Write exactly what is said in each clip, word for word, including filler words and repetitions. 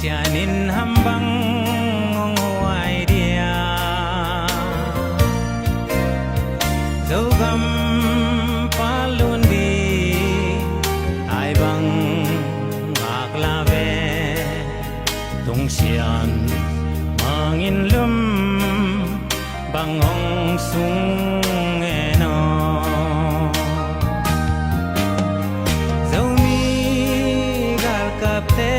Sian in ham bang hong huai dia? Zogam patlun ding ai bang ngak la ve. Tung Sian Mang in lum bang hong sung e no. Zomi galkapte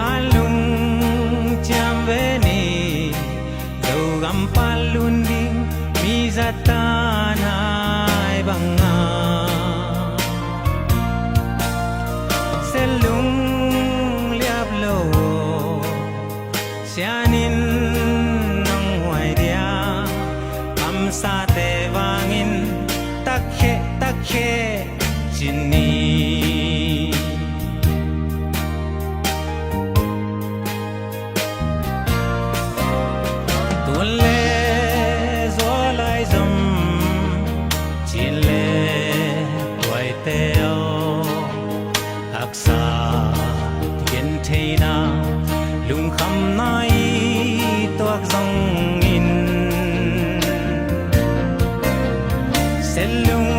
a lungciam ve ni. Zogam patlun ding mi zatan hai bang a se lung liap lo. Sian in nang huai dia? Kamsate vangin takkhe takkhe cin ni. Tun le zual ai zom, cin le tuaite aw, haksa gentheina lungkhamna i tuak zongin, se lung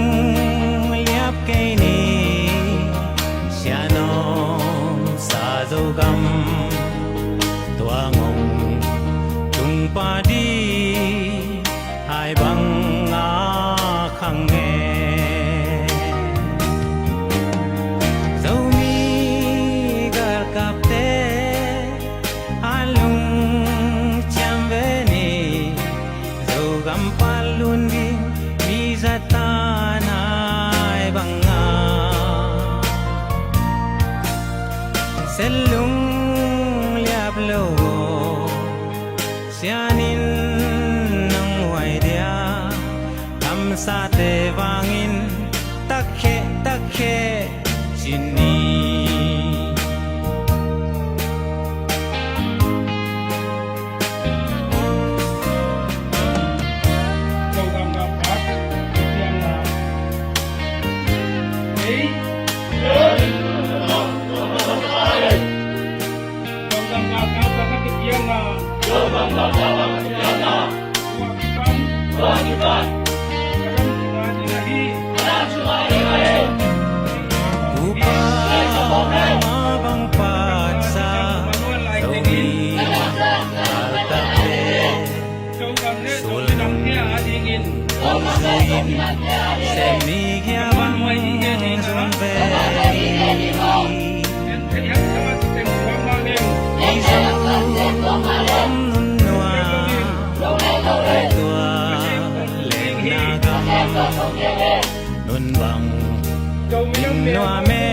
liap kei ni. Sian om sa Zogam, tua ngong tung padi hai bang a khang e. Zomi galkapte a lungciam ve ni. Zogam patlun ding mi zatan hai bang a se lung liap lo. Sian in nang huai dia? Kamsate vangin takkhe takkhe cin ni. Tupa ma bang patsa Zomi galkapte sulun zuin semi gia bang zun ve. Izo om nun nua tua lengna gam nun bang ning nua me.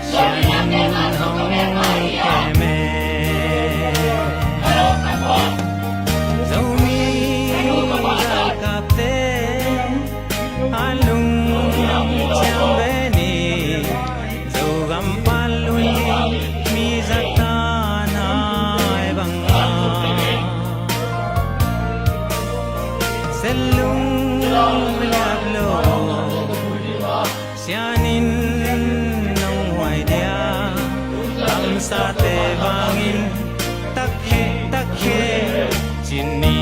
Sian in hong kem e. Zomi galkapte a lungciam ve ni. Zogam patlun ding mi zatan hai bang a se lung liap lo. Sian in nang huai dia? Kamsate vangin takkhe takkhe cin ni.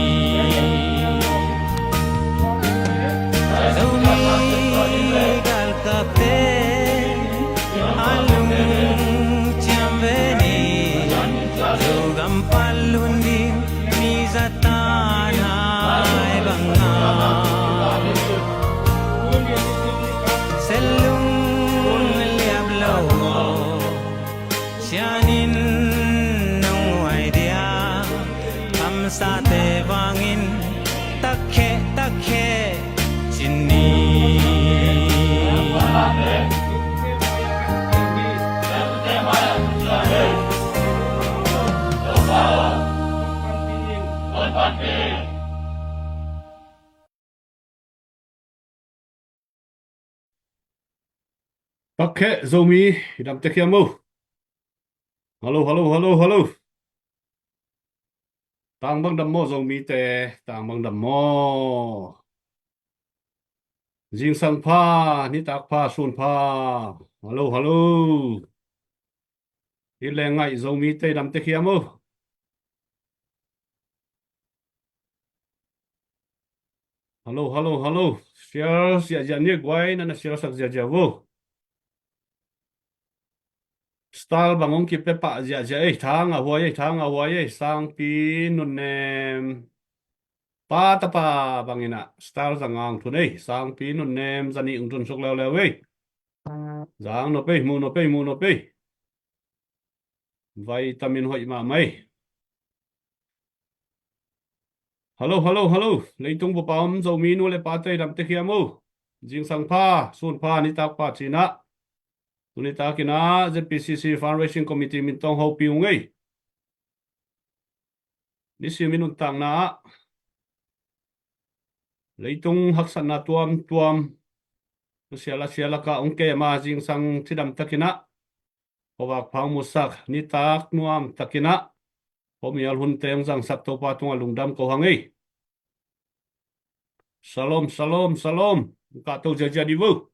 Zomi galkapte a lungciam ve ni. Zogam patlun ding mi zatan hai bang a se lung liap lo. Sian in nang huai dia? Kamsate vangin takkhe takkhe cin ni. Takkhe Zomi, i dam tek hiam maw? Hallo, hallo, hallo, hallo. Tang bang dam maw Zomite, tang bang dam maw? Zingsang pha, nitak pha, sun pha. Hallo, hallo. I leng ngaih Zomite dam tek hiam o. Hallo, hallo, hallo. Share ziahziah ni guai, na na share sak ziahziah vo. Style bang hong kipia pah ziahziah ei, thang a huai ei, thang a huai ei, Sangpi Nunnem. Pa tapa bangin ah style zang ang thun ei, Sangpi Nunnem, zani ung thun suk leuleu ei. Zang nop ei, mu nop ei, mu nop ei. Vitamin hoih mahmah ei. Hallo, hallo, hallo. Leitung bupa om Zomi nu le pate dam tek hiam o. Zingsang pha, sun pha, nitak pha cinah. Tuni takin ah Z P C C Fundraising Committee min tawng hopih ung ei. Nisim i nuntakna ah leitung haksatna tuamtuam, siala sialaka ong kema zingsang cidam takinah, khuavak phang musak nitak nuam takinah, khuamial hunte ong zangsak Topa tungah lungdam ko hang ei. Shalom, shalom, shalom. Kahto ziazia di vo.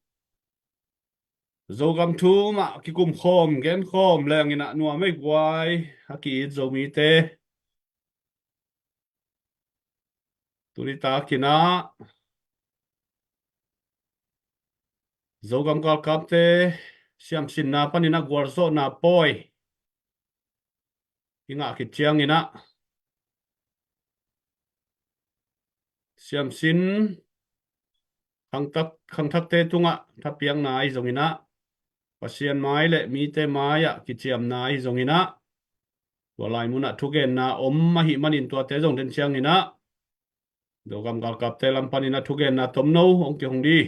Zogam thu mah kikum khawm, gen khawm lengin ah nuam ei guai, a ki-it Zomite. Tuni takin ah Zogam galkapte siamsinna panin ah gualzawhna pawi i ngah khit ciangin ah siamsin khangtak, khangthakte tungah thapiakna ahi zongin ah, Pasian mai le mite mai-ah kiciamna ahi zongin ah, tua lai munah thugenna om ahih manin tuate zong den ciangin ah, Zogam galkapte lam panin ah thugenna tomno hong kihong di.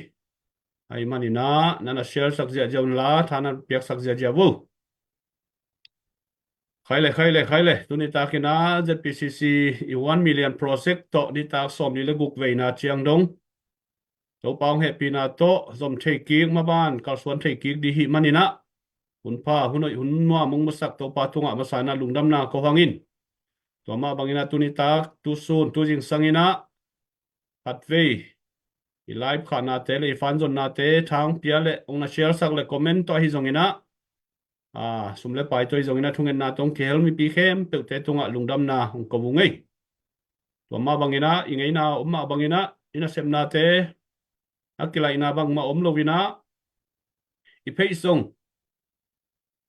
Ahih manin ah na na share sak ziahziah unla, tha na piaksak ziahziah vo. Khai le, khai le, khai le. Tuni takin ah Z P C C i one million project tawh nitak sawmli le guk veina ciang dong Topa hong hehpihna tawh zom thei kik, maban kalsuan thei kik di hih manin ah, hun pha, hun hoih, hun nuam hong musak Topa tungah masa in ah lungdamna ko hang in. Tua mah bangin ah tuni tak, tu sun, tu zingsangin ah khatvei i live khahnate le i fan zonnate thang pia le ong na share sak le comment tawh ahi zongin ah, a, sum le pai tawh ahi zongin ah thungetna tawh ong kihel mipi khempeuhte tungah lungdamna ong ko ung ei. Tua mah bangin ah i ngeina om mah bangin ah i nasepnate a kilaihna bangmah om loin ah i page zong,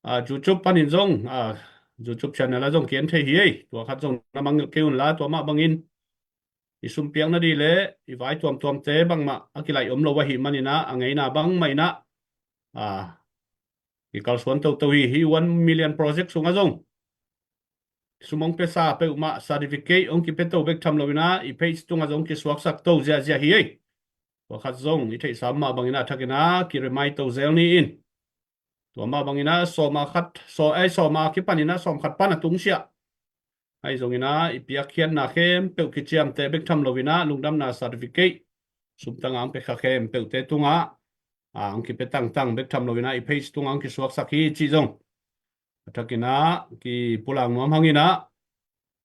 a, YouTube panin zong, a, YouTube channel ah zong ki-en thei hi ei. Tua khat zong na mangngilh kei unla, tua mah bangin i sumpiakna di le i vai tuamtuamte bangmah a kilaih om lo ahih manin ah, a ngeina bangmah in ah, a, i kalsuan toto hi. Hih one million project sungah zong sum hong piasa peuhmah certificate hong kipia to bek tham loin ah, i page tungah zong kisuaksak to ziahziah hi ei. Tua khat zong i theihsa mah bangin ah thakin ah ki-remind to zel ni in. Tua mah bangin ah sawma khat, saw, ei, sawma kipanin ah sawmkhat pan a tungsiah ahi zongin ah i piakkhiatna khempeuh kiciamteh bek tham loin ah lungdamna certificate sumtang a hong piakha khempeuhte tungah, a, hong kipia tangtang bek tham loin ah i page tungah hong kisuaksak hi cih zong a thakin ah kipulak nuam hangin ah,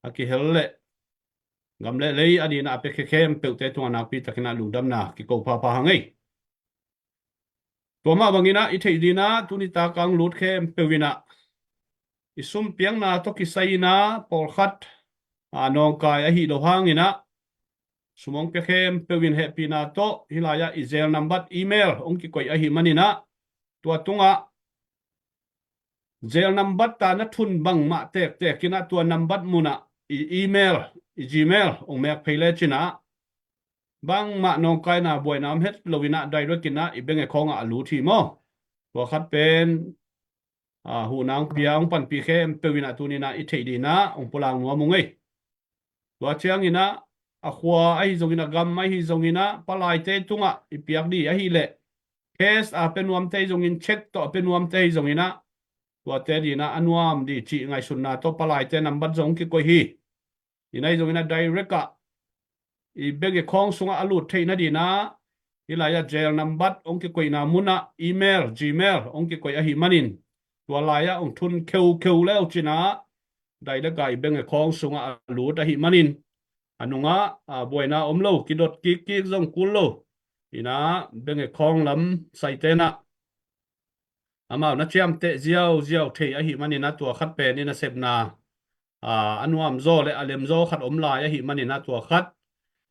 a kihel le gam le lei a dingin ah a piakhia khempeuhte tungah nakpi takin ah lungdamna kiko phapha hang ei. Tua mah bangin ah i theih dingin ah tuni tak a hong lut khempeuh in ah i sumpiakna tawh kisai in ah pawlkhat, a, nawngkai ahi lo hangin ah sum hong pia khempeuh in hehpihna tawh hih lai-ah i Zelle nambat, email hong kikoih ahih manin ah, tua tungah Zelle nambat a na thun bangmah tektek in ah tua nambat munah i email, i Gmail hong mek phei lecin ah bangmah nawngkaina buaina om het loin ah direct in ah i bank account ah a lut hi maw. Tua khat pen, a, huhna hong pia, hong panpih khempeuh in ah tuni in ah i theih dingin ah hong pulak nuam ung ei. Tua ciangin ah a khua ahi zongin, a gam ahi zongin ah palaite tungah i piak di ahih leh cash a pia nuamte ahi zongin, cheque tawh a pia nuamte ahi zongin ah tuate dingin ah a nuam di cih ngaihsutna tawh palaite nambat zong hong kikoih hi. Tua ahi zongin ah direct ah i bank account sungah a lut theihna dingin ah hih lai-ah Zelle nambat hong kikoihna munah email, Gmail hong kikoih ahih manin, tua lai-ah hong thun kheukheu le uh cin ah direct ah i bank account sungah a lut ahih manin, a nungah, a, buaina om lo, kidot kikkik zong kul lo in ah bank account lam saite in ah amau na ciamteh ziauziau thei ahih manin ah tua khat pen i nasepna a, a nuamzaw le a lemzaw khat om lai ahih manin ah tua khat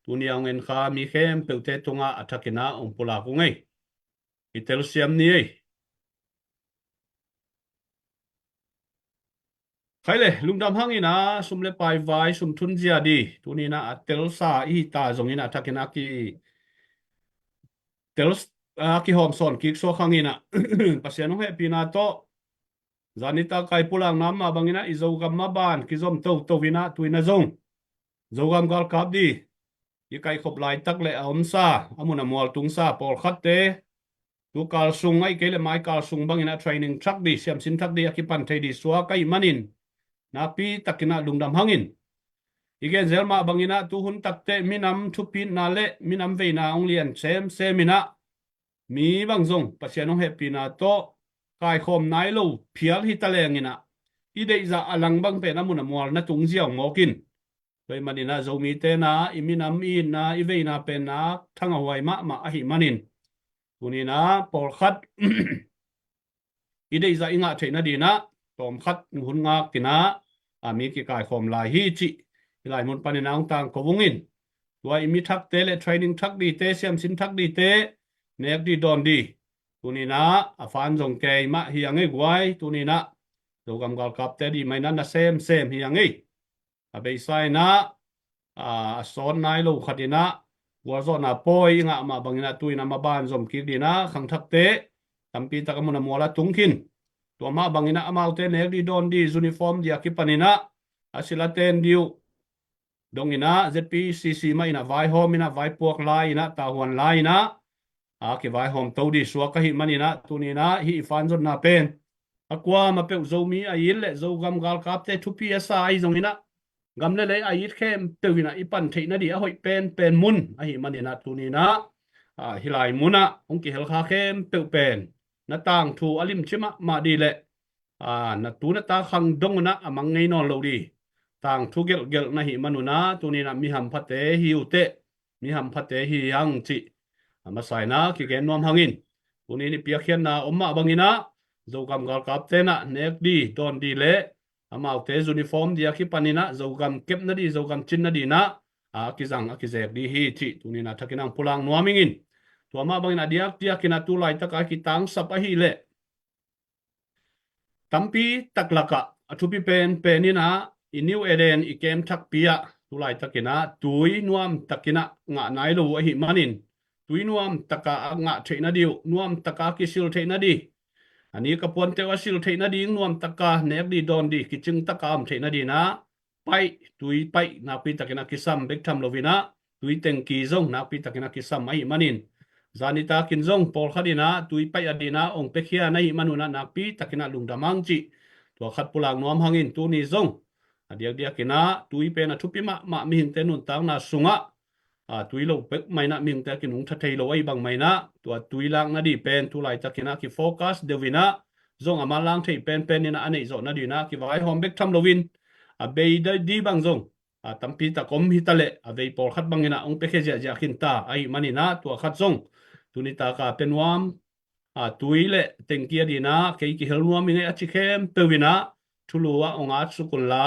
tuni a hong en kha mi khempeuhte tungah a thakin ah hong pulak ung ei. I telsiam ni ei. Khai le, lungdam hangin ah sum le pai vai sum thun zia di, tuni in ah a telsa i hi ta zongin ah a thakin ah ki tel, a kihawm sawn kik suak hangin ah Pasian hong hehpihna tawh zan nitak a i pulakna mah bangin ah i Zogam maban kizom toto in ah tu in ah zong Zogam galkap di i kaihkhop laitak le a omsa, a mun a mual tungsa pawlkhatte tu kal sung ahih kei le mai kal sung bangin ah training thak di, siamsin thak di a kipan thei di suak ahih manin nakpi takin ah lungdam hangin, i genzel mah bangin ah tu hun takte minam thupitna le minam veina hong lian semsem in ah mi bang zong Pasian hong hehpihna tawh kaikhawm nai lo phial hi ta lengin ah i deihzah a lang bang pen a mun a mual na tung ziau mawk in, tua ahih manin ah Zomite in ah i minam i itna i veina pen nak thangahhuai mahmah ahih manin, tuni in ah pawlkhat i deihzah i ngah theih nadin ah tawmkhat hun ngak in ah a mi kikaikhawm lai hi cih hih lai mun panin ah hong tangko ung in, tua i mi thakte le training thak dite, siamsin thak dite nek di dawn di, tuni in ah a fan zong kei mah hi a ngei guai. Tuni in ah Zogam galkapte di mah in ah na semsem hi a ngei. A beisa in ah a, a sawt nai lo khat in ah gualzawhna pawi i ngah mah bangin ah tu in ah maban zom kik ding ah khangthakte tampi tak a mun a mual a tung khin. Tua mah bangin ah amaute nek di dawn di uniform di a kipan in ah a sila ten di uh dong in ah Z P C C mah in ah vaihawm in ah vaipuak lai in ah tahuan lai in ah a kivaihawm to di suak ahih manin ah tuni in ah hih i fan zonna pen a kuamah peuh Zomi a it le Zogam galkapte thupi a sa ahi zongin ah gam le lei a it khempeuh in ah i pan theih nadi a hoih penpen mun ahih manin ah tuni in ah a, hih lai mun ah hong kihel kha khempeuh pen na tangthu a limci mahmah di le a, na tu na ta khang dong un ah a mang ngei nawn lo di tangthu gelhgelh na hih man un ah tuni in ah mi hamphate hi uh teh, mi hamphate hi hang cih a masa in ah kigen nuam hangin, tuni in i piakkhiatna om mah bangin ah Zogam galkapte in ah nek di dawn di le amaute uniform di a kipan in ah Zogam kep nadi, Zogam cin nadi in ah a kizang a kizek di hi cih tuni in ah thakin ah hong pulak nuam ing in. Tua mah bangin a diakdiak in ah tu laitak a kitangsap ahih leh tampi tak lakah a thupi penpen in ah i New Eden i kem thakpi ah tu laitak in ah tui nuam tak in ah ngah nai lo uh ahih manin tui nuam tak a ngah theih nadi uh, nuam tak a kisil theih nadi, a nik a puante uh a sil theih nading nuam tak a nek di dawn di kicing tak a om theih nadi in ah paih, tui paih nakpi takin a kisam bek tham lo in ah tui tengki zong nakpi takin a kisam ahih manin, zan nitak in zong pawlkhat in ah tui paih a ding in ah hong piakhia na hih man un ah nakpi takin ah lungdam hang cih tua khat pulak nuam hangin tuni zong a diakdiak in ah tui pen a thupi mahmah mihingte nuntakna sungah a, tui lo pek mah in ah mihingte a kinungtha thei lo ahih bang mah in ah tua tui lak nadi pen tu laitak in ah kifocus deuh in ah zong a manlang thei penpen in ah a neih zawh nadi in ah kivaihawm bek tham lo in a bei di bang zong a, tampi tak om hi ta leh a vei pawlkhat bang in ah hong piakhia ziahziah khin ta ahih man in ah tua khat zong tuni tak a pia nuam a, tui le tengki a ding in ah kei kihel nuam ing ei a ci khempeuh in ah thulu ah hong at suk un la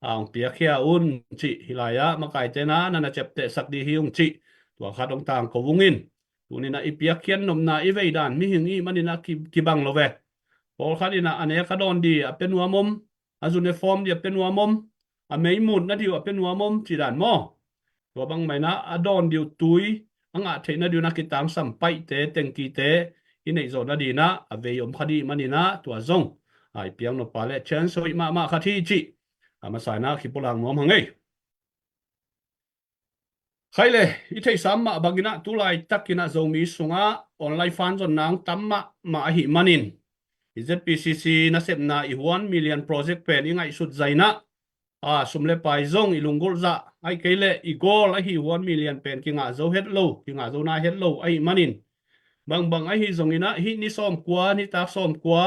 a, hong piakhia un cih hih lai ah makaite in ah na na ciaptehsak di hi ung cih tua khat hong tangko ung in. Tuni in ah i piakkhiat nopna i veidan mihing i hih man in ah ki, kibang lo ve. Pawlkhat in ah a nek a dawn di a pia nuam om, a uniform di a pia nuam om, a meimut nadi uh a pia nuam om cih dan maw? Tua bang mah in ah a dawn di uh tui, a ngah theih nadi uh in ah kitangsam paihte, tengkite i neih zawh nadi in ah a vei om kha di man in ah tua zong a, i piak nop a le chance hoih mahmah khat hi cih a masa in ah kipulak nuam hang ei. Khai le, i theihsa mah bang in ah tu laitak in ah Zomi sungah online fan zonna hong tam mahmah ahih manin i Z P C C nasepna i One Million Project pen i ngaihsut zah in ah a, sum le pai zong i lunggulh zah ahih kei leh i goal ahi One Million pen kingah zo het lo, kingah zo nai het lo ahih manin bangbang ahi zongin ah hih ni sawmkua, nitak sawmkua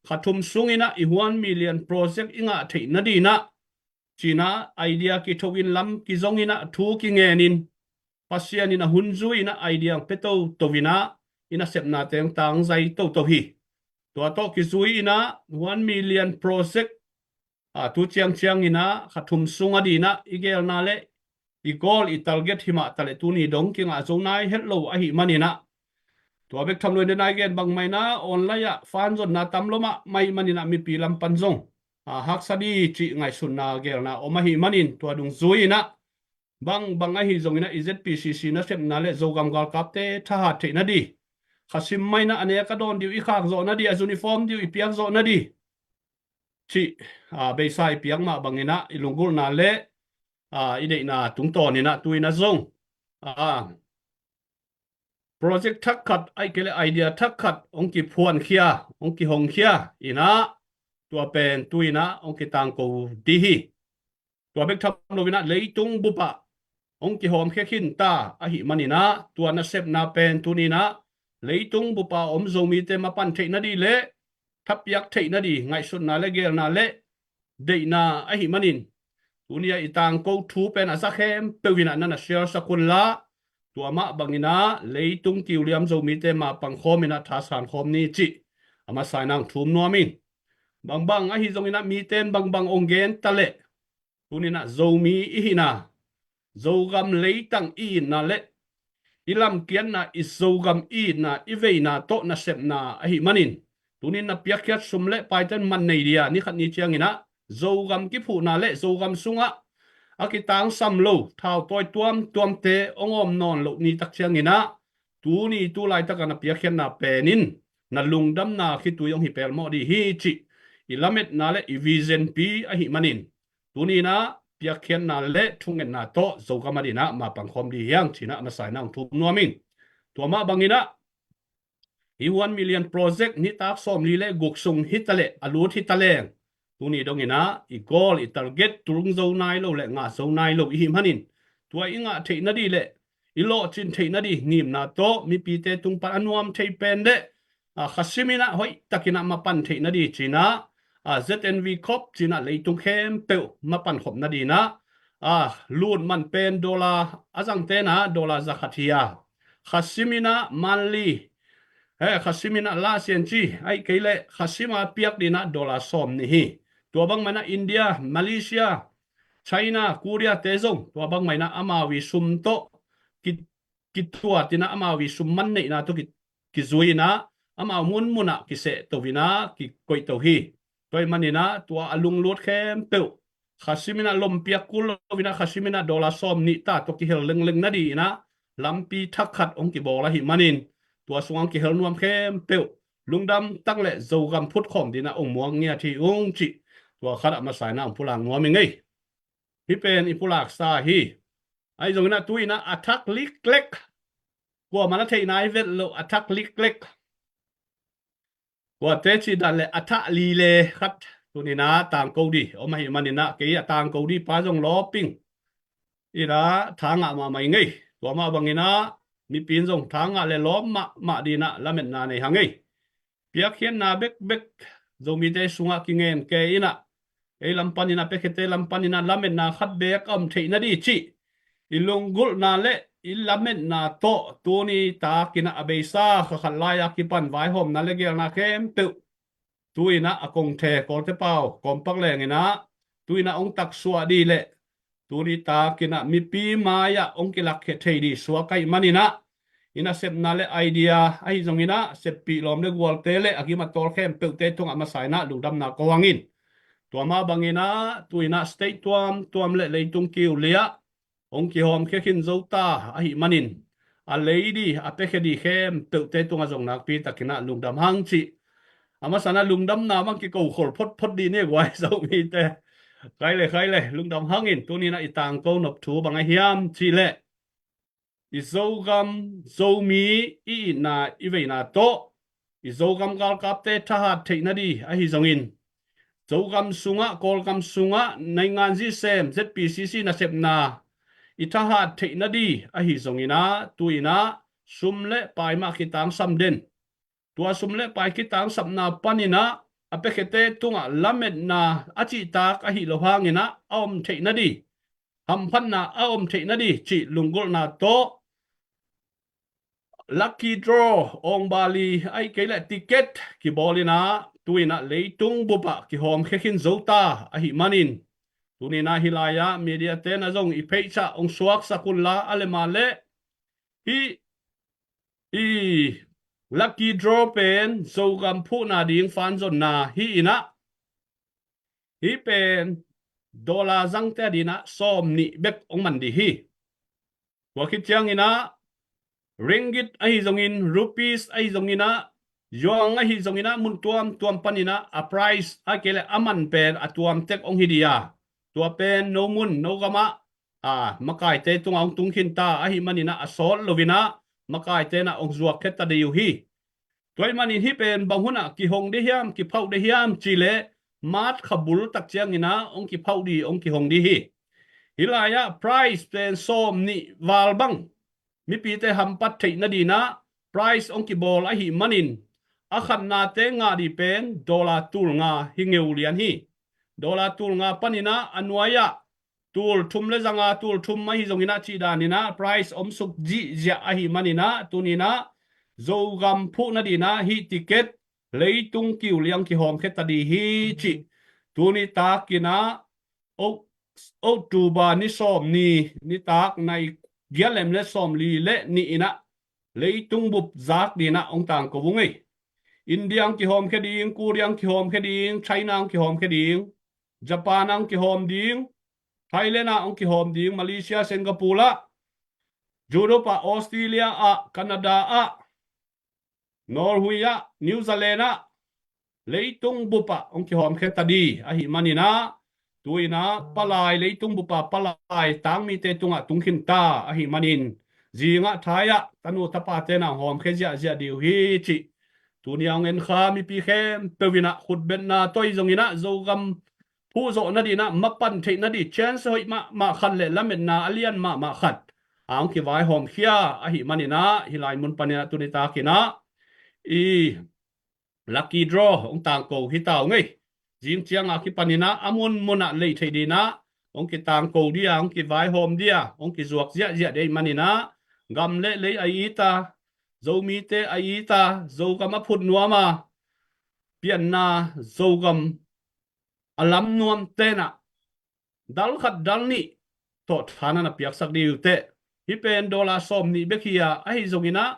kha thum sungin ah i One Million Project i ngah theih nadi in ah ci in ah idea kitho in lam kizong in ah thu kingen in Pasian in a hun zui in ah idea hong pia toto in ah i nasepnate hong tangzai toto hi. Tua tawh kizui inah one million project, a, tu ciangciang inah kha thum sung a dinah i gelna le i goal i target himah taleh tuni dong kingah zo nai het lo ahi maninah, tua bek tham lo in denai gen bangmah inah online ah fan zonna tam lo mahmah ahi maninah mipi lam pan zong, a, haksa di cih ngaihsutna gelna om ahi manin tua dungzui inah bangbang ahi zonginah i Z P C C nasepna le Zogam galkapte thahat theihna di, khasim mah inah a nek a dawn dih uh i khak zawhna di, a uniform dih uh i piak zawhna di cih, a, beisa i piak mah banginah i lunggulhna le, a, i deihna tungtawn inah tu inah zong, a, project thak khat, ahih kei leh idea thak khat hong kiphuankhia, hong kihongkhia inah tua pen tu inah hong kitangko di hi. Tua bek tham lo inah leitung bupah hong kihawmkhia khin ta ahi maninah tua nasepna pen tuni inah leitung bupah om Zomite mapan theihna di le thapiak theihna di ngaihsutna le gelna le deihna ahi manin, tuni a i tangko thu pen a za khempeuh inah na na share sak un la, tua mah banginah leitung kiuliam Zomite mapang khawm inah thasan khawm ni cih a masa inah hong thum nuam ing. Bangbang ahi zonginah mite in bangbang hong gen taleh tuni inah Zomi i hihna, Zogam leitang i itna le i lamkiatna, i Zogam i itna, i veina tawh nasepna ahi manin, tuni in na piakkhiat sum le paiten man nei dia ni khat ni cianginah Zogam kiphuhna le Zogam sungah a kitangsam lo thautawi tuamtuamte hong awm nawn loh ni tak cianginah tuni tu laitak a na piakkhiatna pen in na lungdamna khitui hong hi pelmawh di hi cih i lametna le i vision pi ahi manin, tuni inah piakkhiatna le thungetna tawh Zogam a dinah mapang khawm di hi hang ci inah a masa inah hong thum nuam ing. Tua mah banginah hih one million project nitak sawmli le guk sung hi taleh a lut hi taleng, tuni dong inah i goal i target tung zo nai lo le ngah zo nai lo i hih manin, tua i ngah theihna di le i lawhcin theihna di ngimna tawh mipite tung pan a nuam thei pen le, a, khasim inah hoih tak inah mapan theihna di ci inah, a, Z N V Corp ci inah leitung khempeuh mapan khopna di inah, a, lut man pen dollar a zangte inah dollar za khat hi a, khasim inah monthly, he, khasim inah la sian ci, ahih kei leh khasim a piak di inah dollar sawm nih hi. Tua bangmah inah India, Malaysia, China, Korea te zong tua bangmah inah amau i sum tawh ki, kituat inah amau i sum man neihna tawh ki, kizui inah amau munmunah kisehto inah kikoihto hi. Tua ahih maninah tua a lunglut khempeuh khasim inah lompiak kul lo inah khasim inah dollar sawm nih ta tawh kihel lengleng na di inah lampi thak khat hong kibawl ahi manin, tua sungah hong kihel nuam khempeuh lungdam tak le Zogam phutkhawm di inah hong muak ngiat hi ung cih tua khat a masa inah hong pulak nuam ing ei. Hih pen i pulaksa hi. Ahi zonginah tu inah a thak liklek, kuamah na theih nai vet loh a thak liklek, kuate cih dan le a thah lile khat tuni inah tangko di om ahi maninah kei a tangko di pa zong lawp ing. Inah tha ngah mahmah ing ei. Tua mah banginah mipi in zong tha ngah le lawp mahmah di inah lametna nei hang ei. Piakkhiatna bekbek Zomite sungah kingen kei inah, ei lam pan inah, piakkhiate lam pan inah lametna khat beek a om theihna di cih i lunggulhna le i lametna tawh tuni tak inah a beisa kha khat lai-a kipan vaihawmna le gelna khempeuh tu inah a kong the Kawlte pau kawmpak leng inah tu inah hong taksuah di le tuni tak inah mipi mai-ah hong kilakkhia thei di suak ahi maninah, i nasepna le idea ahi zonginah seppih lawm le gualte le a gim a tawl khempeuhte tungah masa inah lungdamna ko hang in. Tua mah banginah tu inah state tuamtuam le leitung kiuliah hong kihawmkhia khin zo ta ahi manin, a lei di a piakhia di khempeuhte tungah zong nakpi tak inah lungdam hang cih a masa inah lungdamna bang kikokhol photphot di ni guai Zomite. Khai le, khai le, lungdam hang in. Tuni inah i tangko nop thu bang a hiam cih leh i Zogam, Zomi i itna i veina tawh i Zogam galkapte thahat theihna di ahi zongin, Zogam sungah, Kawlgam sungah naingan zisem Z P C C nasepna i thahat theihna di ahi zonginah tu inah sum le pai mah kitangsam den. Tua sum le pai kitangsapna pan inah a piakhete tungah lametna a cihtak ahi lo hang inah a om theihna di, hamphatna a om theihna di cih lunggulhna tawh lucky draw, awngbali ahih kei leh ticket kibawl in ah, tu in ah leitung bup ah kihawmkhia khin zo ta ahih manin, tuni in ah hih lai-ah media-te na zong i page ah hong suaksak un la, a leh mah leh hih i lucky draw pen Zogam phuhna ding fanzonna hi in ah, hih pen dollar zangte ading in ah sawmnih bek hong man ding hi. Tua khit ciangin ah ringgit ahi zongin, rupees ahi zongin ah, yuan ahi zongin ah, mun tuamtuam panin ah a price, ahih kei leh a man pen a tuam tek hong hi ding a, tua pen no mun no gam ah, a, makaite tungah hong tung khin ta ahih manin ah a sawt lo in ah makaite in ah hong zuakkhia ta ding uh hi. Tua ahih manin hih pen bang hun ah kihong ding hiam, kiphauh ding hiam cih leh March kha bul tak ciangin ah hong kiphauh ding, hong kihong ding hi. Hih lai-ah price pen sawmnih val bang mipite hampat theih nading in ah prize hong kibawl ahih manin, a khatnate ngah ding pen dollar tul nga hi ngeu lian hi. Dollar tul nga panin ah a nuai-ah tul thum le za nga, tul thum ahi zongin ah cih danin ah prize om suk zihziah ahih manin ah, tuni in ah Zogam phuh nading in ah hih ticket leitung kiu liang kihawmkhia ta ding hi cih tuni takin ah, O-, October ni sawmnih, nitak nai giat lem le sawmli le nih in ah leitung bup zak ding in ah hong tangko ung ei. India hong kihawmkhia ding, Korea hong kihawmkhia ding, China hong kihawmkhia ding, Japan hong kihawm ding, Thailand ah hong kihawm ding, Malaysia, Singapore ah, Europe ah, Australia ah, Canada ah, Norway ah, New Zealand ah, leitung bup ah hong kihawmkhia ta ding ahih manin ah, tu in ah palai, leitung bup ah palai tangmite tungah tung khin ta ahih manin, zing ah thai ah tanu tapate in ah hawmkhia ziahziah ding uh hi cih tuni a hong en kha mipi khempeuh in ah khutbetna tawh ahi zongin ah Zogam phuh zawh nading in ah, mapan theih nading chance hoih mahmah khat le lametna a lian mahmah khat a hong kivaihawmkhia ahih manin ah, hih lai mun panin ah tuni takin ah i lucky draw hong tangko hi ta ung ei. Zing ciang a kipanin ah a munmun ah lei thei ding in ah hong kitangko ding a, hong kivaihawm ding a, hong kizuak ziahziah ding ahih manin ah, gam le lei a it a, Zomite a it a, Zogam a phut nuam a, pianna Zogam a lam nuamte in ah dal khat dal nih tawh thahatna na piaksak ding uh teh. Hih pen dollar sawmnih bek hi a, ahi zongin ah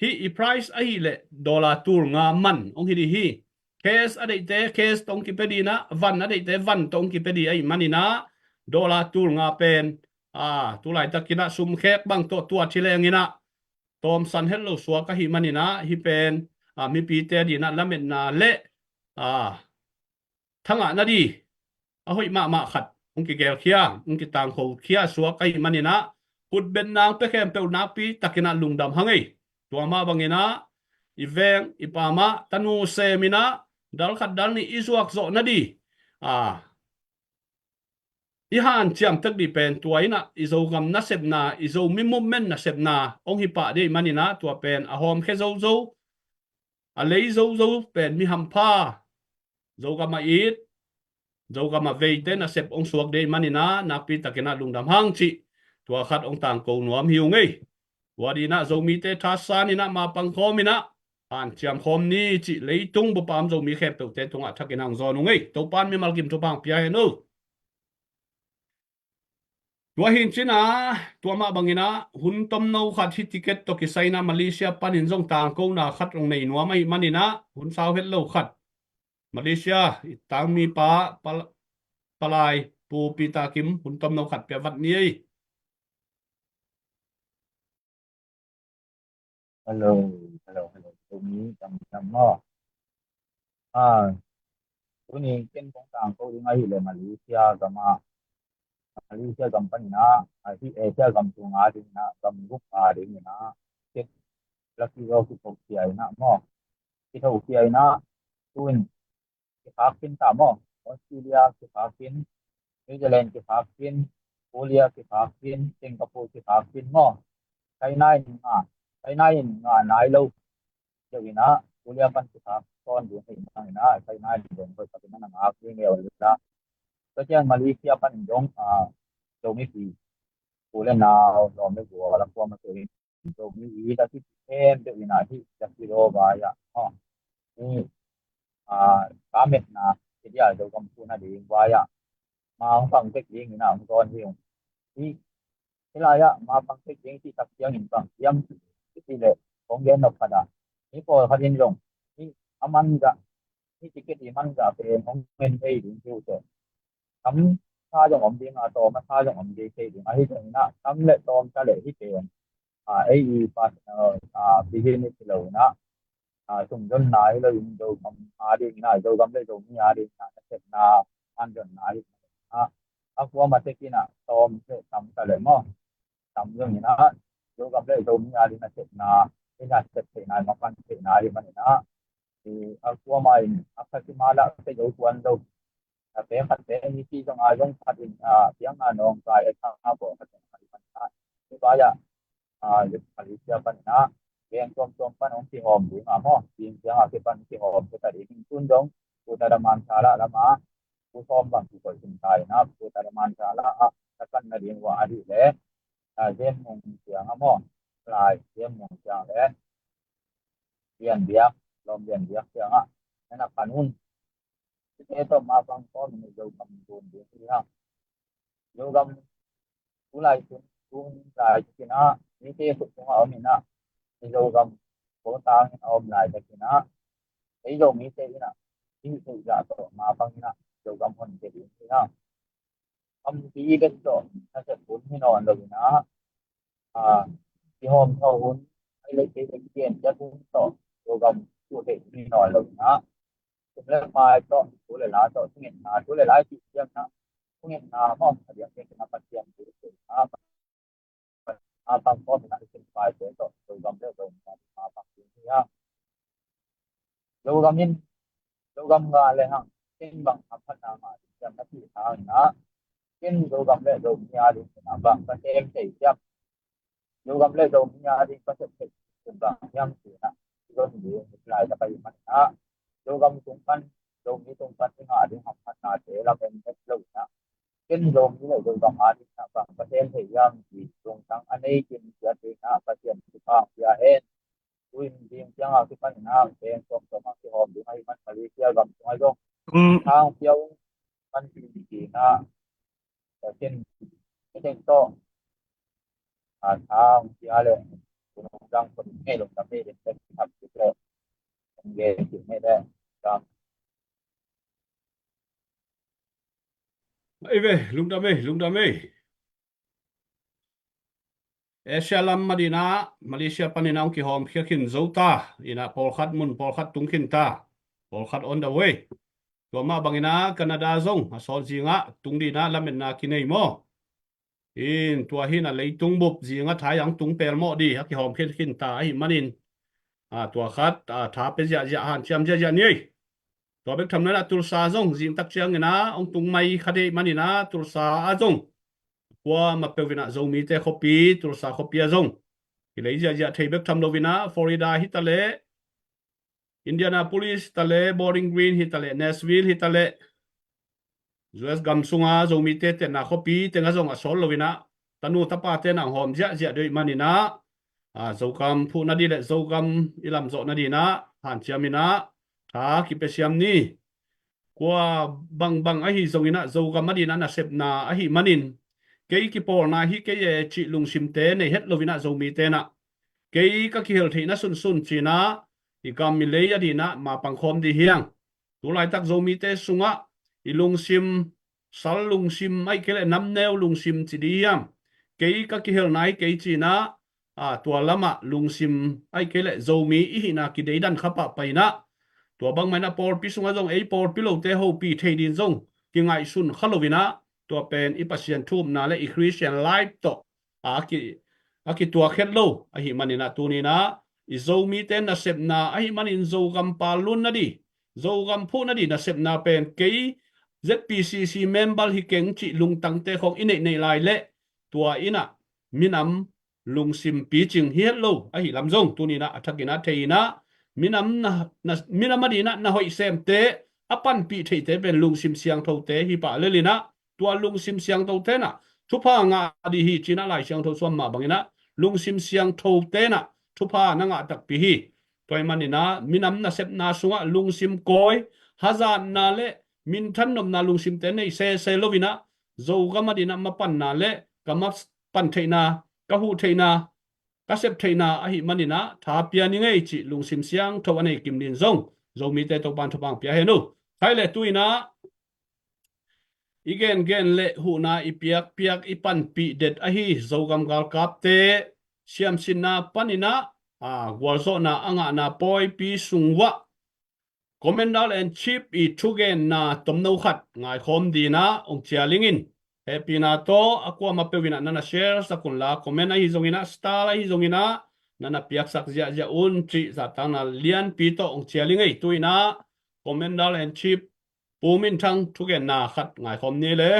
hih i prize ahih leh dollar tul nga man hong hi ding hi. Cash a deihte cash tawh hong kipia ding in ah, van a deihte van tawh hong kipia ding ahih manin ah, dollar tul nga pen, a, tu laitakin ah sumkhek bang tawh tuat hi leng in ah tawmsan het lo suak ahih manin ah, hih pen, a, mipite ading in ah lametna le, a, thangahna ding a hoih mahmah khat hong kigelkhia, hong kitangkokhia suak ahih manin ah, khutbetna hong pia khempeuh nakpi takin ah lungdam hang ei. Tua mah bangin ah i veng i pam ah tanu sem in ah dal khat dal nih i zuak zawh nading, a, i hanciam tek ding pen tua in ah i Zogam nasepna, i Zomi movement nasepna hong hi pah ding ahih manin ah, tua pen a hawmkhia zozo, a lei zozo pen mi hampha, Zogam a it, Zogam a veite nasep hong suak ding ahih manin ah, nakpi takin ah lungdam hang cih tua khat hong tangko nuam hi ung ei. Tua ding in ah Zomite thasan in ah, mapang khawm in ah hanciam khawm ni cih leitung bup a om Zomi khempeuhte tungah thakin ah hong zawn ung ei. Topa'n mimal kim thupha hong pia hen uh. Tua hi in cin ah, tua mah bangin ah hun tomno khat hih ticket tawh kisai in ah Malaysia panin zong tangkona khat hong nei nuam ahih manin ah, hun sau het lo khat, Malaysia i tangmipa, pal-, palai Pu Peter Kim, hun tomno khat pia vat ni ei. Hello, hello, hello. Tuni dam dam maw? Ah, tuni ken kong tangko ding ahih leh Malaysia gam ah, Malaysia gam panin ah, ah, hih Asia gam sung a ding in ah, gam guk a ding in ah, ken lucky draw kithokhia in ah maw? Kithokhia in ah, tu in kikhak khin ta maw? Australia kikhak khin, New Zealand kikhak khin, Korea kikhak khin, Singapore kikhak khin maw? China in nga, China in nga nai lo. Tua in ah Korea pan kikhak sawn ding ahih manin ah, China in dong hoih takin ah na ngak ding hi uh la. Tua ciang Malaysia panin dong, ah, Zomi pi, u le nau, lawm le gual, a kuamah tua in Zomi i da ki em deuh ina hi da ki lo ba ya. Oh. Ni a ka metna ki dia Zogam phuhna ding ba ya. Ma hong pang tek ding ina hong zawn hi hong. Hi hi lai ah ma pang tek ding cih tak ciangin bang hiam cih leh kong gen nop khat ah, hi pawlkhat in zong hi a man gah, hi ticket i man gah pen hong ngen thei ding hi uh teh. Tam tha zong om ding a, tawm a tha zong om ding thei ding ahi zongin ah tam le tawm ta leh hi pen a ei i personal a business hi lo in ah a sungzonna hi lo in Zogam a ding in ah, Zogam le Zomi a ding in ah nasepna, hanzonna hi lo in ah a kuama tek in ah tawm le tam ta leh maw, tam zong in ah Zogam le Zomi a ding nasepna, i nasep theihna, i mapan theihna hi man in ah a kuama in a khatima lah pe zo tuan lo. A pe khat pe ni ti zong a zong khat in a piang a nawngkai a tha a bawl khat zong khat man a. Ni ba ya a Malaysia pan in a veng tuamtuam pan hong kihawm ding a maw, ding piang a kipan kihawm kata ding in tun dong Kota Damansara lam a pu sawm bang kikoih tung ta in a, Kota Damansara a takan na ding uh a dih leh a Zen Mung Siang a maw, lai Zen Mung Siang leh Lian Biak, Lawm Lian Biak Siang ah na na pan un. Cite tawh ma pang kawm in Zogam tun ding hi hang. Zogam tu lai tun, tu lai tun in ah mite khut sungah om in ah Zogam ko tang in a om lai tak in ah ei Zomite in ah i hih theih zah tawh ma pang in ah Zogam hon ke ding hi hang. Tampi bek tawh nasep hun hi nawn lo in ah, a, kihawm thaw hun, ai lei kei bek kigen ciat hun tawh Zogam tu theih hun hi nawn lo in ah, kum le pai tawh, thu le la tawh, thungetna, thu le la i cih ciang in ah, thungetna maw, a diang ciang in ah Pasian thu theihna, a pang kawm in ah i kum paite tawh Zogam le Zogam a pang ding hi a. Zogam in, Zogam ngah le hang, ken bang hamphatna ngah ding hiam na cih hangin ah, ken Zogam le Zomi a ding in ah bang ka sem thei hiam? Zogam le Zomi a ding ka sem thei pen bang hiam cih in ah i zon ding lai tak ahih manin ah, Zogam tung pan, Zomi tung pan i ngah ding hamphatnate lamen het lo in ah, ken Zomi le Zogam a ding in ah bang ka sem thei hiam cih lungtang a nei kim ciat ding in ah Pasian thupha hong pia hen. Tu in ding ciang a kipan in ah veng tuamtuam a kihawm ding ahih man Malaysia gam sung ah zong, mm, tha hong pia un, pan ding ding ah, ken, ken tawh a tha hong pia le, kun hong dang kun ngei lo tam le, ken thap kik le, hong gen kik ngei le, dang. Ei ve, lungdam ei, lungdam ei. Asia lam madin ah, Malaysia panin ah hong kihawm khia khin zo ta, in ah pawlkhat mun, pawlkhat tung khin ta, pawlkhat on the way. Tua mah bangin ah Canada zong a sawt zing ah tung ding in ah lametna kinei maw. In tua hi in ah leitung bup zing ah tha hong tung pelmawh ding a kihawm khin khin ta ahih manin, a, tua khat, a, tha pia ziahziah, hanciam ziahziah ni ei. Tua bek tham lo in ah Tulsa zong zing tak ciangin ah hong tung mai kha ding ahih manin ah Tulsa ah zong kuamah peuh in ah Zomite khuapi, Tulsa khuapi ah zong kilei ziahziah thei bek tham lo in ah Florida hi ta leh, Indianapolis hi ta leh, Bowling Green hi ta leh, Nashville hi ta leh, U S gam sung ah Zomite tenna khuapi teng ah zong a sawt lo in ah tanu tapate in ah hong hawm ziahziah ding ahih manin ah, a, Zogam phuhna ding le Zogam i lamzawhna ding in ah hanciam in ah tha kipia siam ni. Kua bangbang ahi zongin ah Zogam a ding in ah nasepna ahih manin, kei kipawlna hi kei e cih lungsimte nei het lo in ah Zomite in ah, kei ka kihel theihna sunsun ci in ah i gam i lei a ding in ah ma pang khawm ding hi hang. Tu laitak Zomite sungah i lungsim, sal lungsim ahih kei leh namneu lungsim ci ding hiam? Kei ka kihelna hi kei ci in ah, a, tua lamah lungsim ahih kei leh Zomi i hihna kideidan kha pahpah in ah, tua bangmah in ah pawlpi sungah zong ei pawlpi lote hopih thei ding zong kingaihsun kha lo in ah, tua pen i Pasian thu-upna le i Christian life tawh a, a ki, a kituak het lo ahih manin ah tuni in ah i Zomite nasepna ahih manin Zogam pal lunna ding, Zogam phuhna ding nasepna pen kei Z P C C member hi keng cih lungtangte khawng i neihneih lai leh tua in ah minam lungsim picing hi het lo ahih lam zong tuni in ah a thak in ah thei in ah, minam na, na, minam a ding in ah na hoih semte, a panpih theite pen lungsim siangthote hi pah lel in ah, tua lungsim siangthote in ah thupha ngah ding hi ci in ah Lai Siangtho suan mah bangin ah lungsim siangtho tenah thupha na ngah takpi hi. Tua ahih maninah minam nasepna sungah lungsim kawi, hazatna le minthan nopna lungsimte nei sese loinah Zogam a dinah mapanna le ka mapan theihna, ka huh theihna, ka sep theihna ahih maninah tha pia ni ngei cih lungsim siangtho a nei kim din zong Zomite Topan thupha pia hen uh. Khai le tuinah i gengen le huhna i piakpiak i panpih det ahi Zogam galkapte siamsinna paninah, a, gualzawhna a ngahna pawipi sung uah Commander in Chief i thugenna tomno khat ngaikhawm dinah ong cial ing in. Hehpihna tawh a kuamah peuh inah nana share sak unla, comment ahi zonginah, star ahi zonginah nana piaksak ziahziah un cih zahtakna lianpi tawh ong cial ing ei. Tuinah Commander in Chief Pu Min Thang thugenna khat ngaikhawm ni le.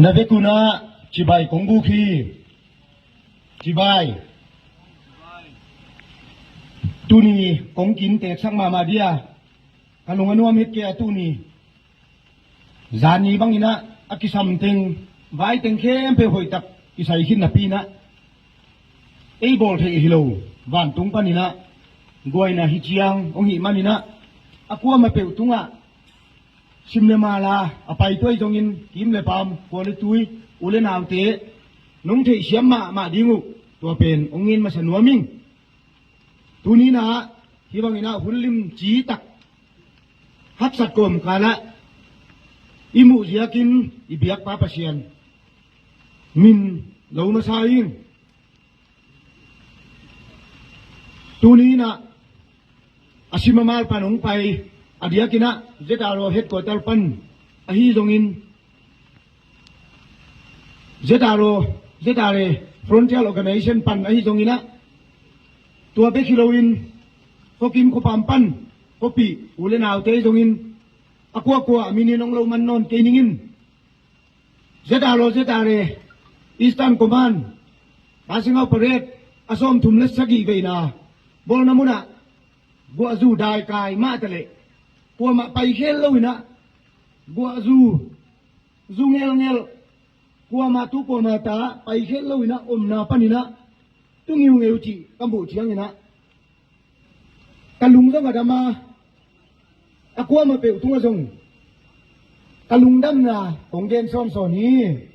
Na vek unah cibai kong buk hi. Cibai. Tuni kong kinteeksak mahmah dia. Ka lung a nuam het kei a tuni. Zani banginah a kisam teng, vai teng khempeuh hoihtak kisai khin napi inah ei bawl theih hi lo. Vantung paninah guaina hi ciang hong hih maninah a kuamah peuh tungah sim le mala a paituai zongin kim le paam, khua le tui, u le naute nong theihsiam mahmah ding uh. Tua pen hong ngen masa nuam ing. Tuninah hih banginah hun lim citak haksat kawmkalah i muh ziakin i biakpa Pasian min lo masa ing. Tuninah a simamal pan hong pai a diakinah Z R O headquarter pan ahi zongin Z R O, Z R A Frontier Organization pan ahi zonginah tua bek hi loin khuakim khuapam pan khuapih u le naute ahi zongin a kuakua a minin hong lo man nawn kei ningin. Z R O, Z R A Eastern Command Passing Out Parade a sawmthum le sagih veina bawlna munah guahzu daikai mah taleh kuamah paikhel loinah guahzu zu ngelngel, kuamah tu kuamah ta paikhel loinah omna paninah tu ngiungeu cih ka muh cianginah ka lung zong a dam a, a kuamah peuh tungah zong ka lungdamna kong gen sawnsawn hi.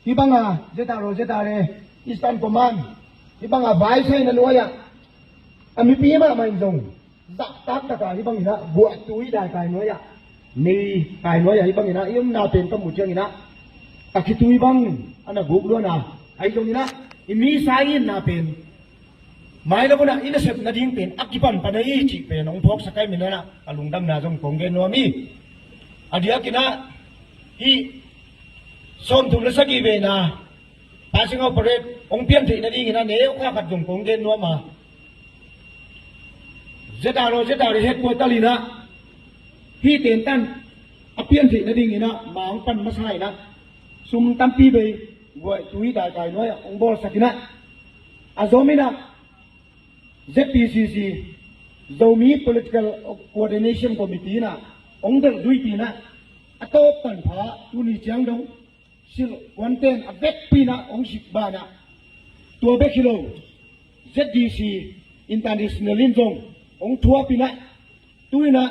Hih banga Z R O, Z R A Eastern Command hih banga vaisaina nuai-ah a mipi mahmah in zong zahtak taka hih banginah guahtui daikai nuai-ah, mei kai nuai-ah hih banginah i omna pen ka muh cianginah a khitui bang a na guk luana ahi zonginah i misa i itna pen maina munah i nasep nading pen a kipanpan ahi cih pen hong phawksak kai minanah a lungdamna zong kong gen nuam hi. A diakinah hih sawmthum le sagih veina Passing Out Parade hong pian theih nadinginah neukha khat zong kong gen nuam a, Z R O, Z R A headquarter inah hih tentan a pian theih nadinginah ma hong pan masa inah sum tampi bei guahtui daikai nuai-ah hong bawlsak inah a zom inah Z P C C, Zomi Political Coordination Committee inah hong delh duipi inah a tawp tanpha tuni ciang dong silh kuanten a vekpi inah hong sik banah tua bek hi lo Z D C International in zong hong thuap inah tu inah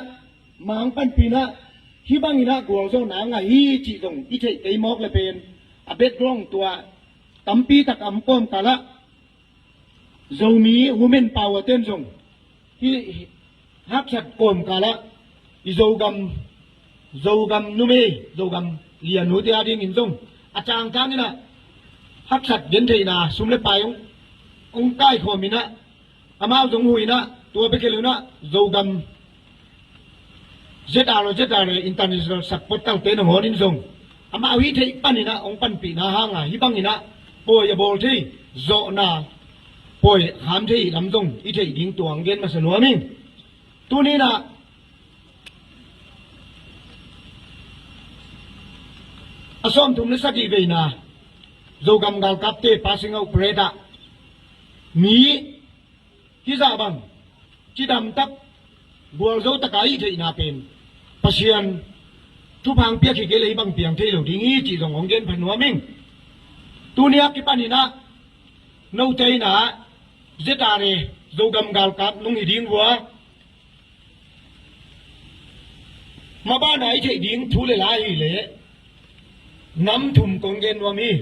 ma hong panpih inah hih banginah gualzawhna a ngah hi cih zong i theih kei mawk le pen a background tua tampi tak a om kawmkalah Zomi Women Power ten zong hih haksat kawmkalah i Zogam, Zogam numei, Zogam lianute a dingin zong a cangcanginah haksat gentheihna sum le pai hong, hong kaikhawm inah amau zong huh inah tua bek hi lo inah Zogam Z R O, Z R A International supporter te nangawn in zong amau hih theih paninah hong panpihna hanga hih banginah pawi a bawl thei, zawhna pawi ham thei lam zong i theih ding tua hong gen masa nuam ing. Tuninah a sawmthum le sagih veina Zogam galkapte passing out parade ah mi hizah bang cidamtak gualzo taka i theihna pen Pasian thupha hong piak hi kei le hih bang piang thei lo ding hi cih zong hong gen pha nuam ing. Tuni a kipanin ah note in ah Z R A Zogam galkap nong hi ding uh a, maban a i theih ding thu le la hi le nam thum kong gen nuam hi.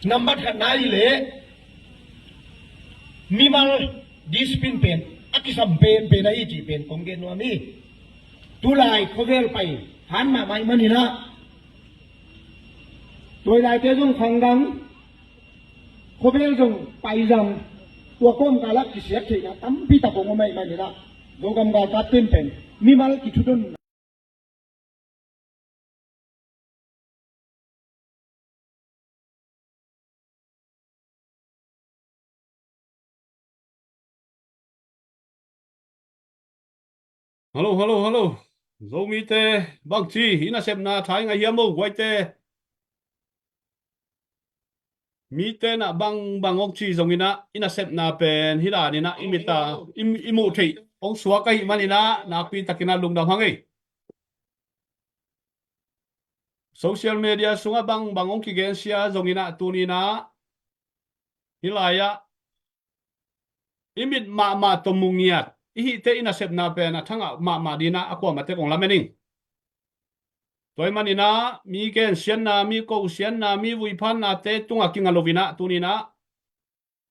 Nambat khatna hi le mimal discipline pen a kisam penpen ahi cih pen kong gen nuam hi. Tulai khuavel pai han mahmah ih manin ah tuailaite zong khanggang, khuavel zong paizang, tua kawmkal ah kisiat theihna tampi tak hong om ahih manin ah Zogam galkap pen mimal kithudon. Hello, hello, hello. Zomite bangci i nasepna thai ngah hiam o, guaite? Mite in ah bangbang hong ci zongin ah i nasepna pen hih danin ah i mit a i, i muh theih hong suak ahih manin ah nakpi takin ah lungdam hang ei. Social media sungah bangbang hong kigensia zongin ah tuni in ah hih lai-ah i mit mahmah tawh mu ngiat i hihte i nasepna pen a thangah mahmah dingin ah a kuamah tek hong lamen ing. Tua ahih manin ah mi gensiatna, mi kosiatna, mi vuiphatnate tungah kinga loin ah tuni in ah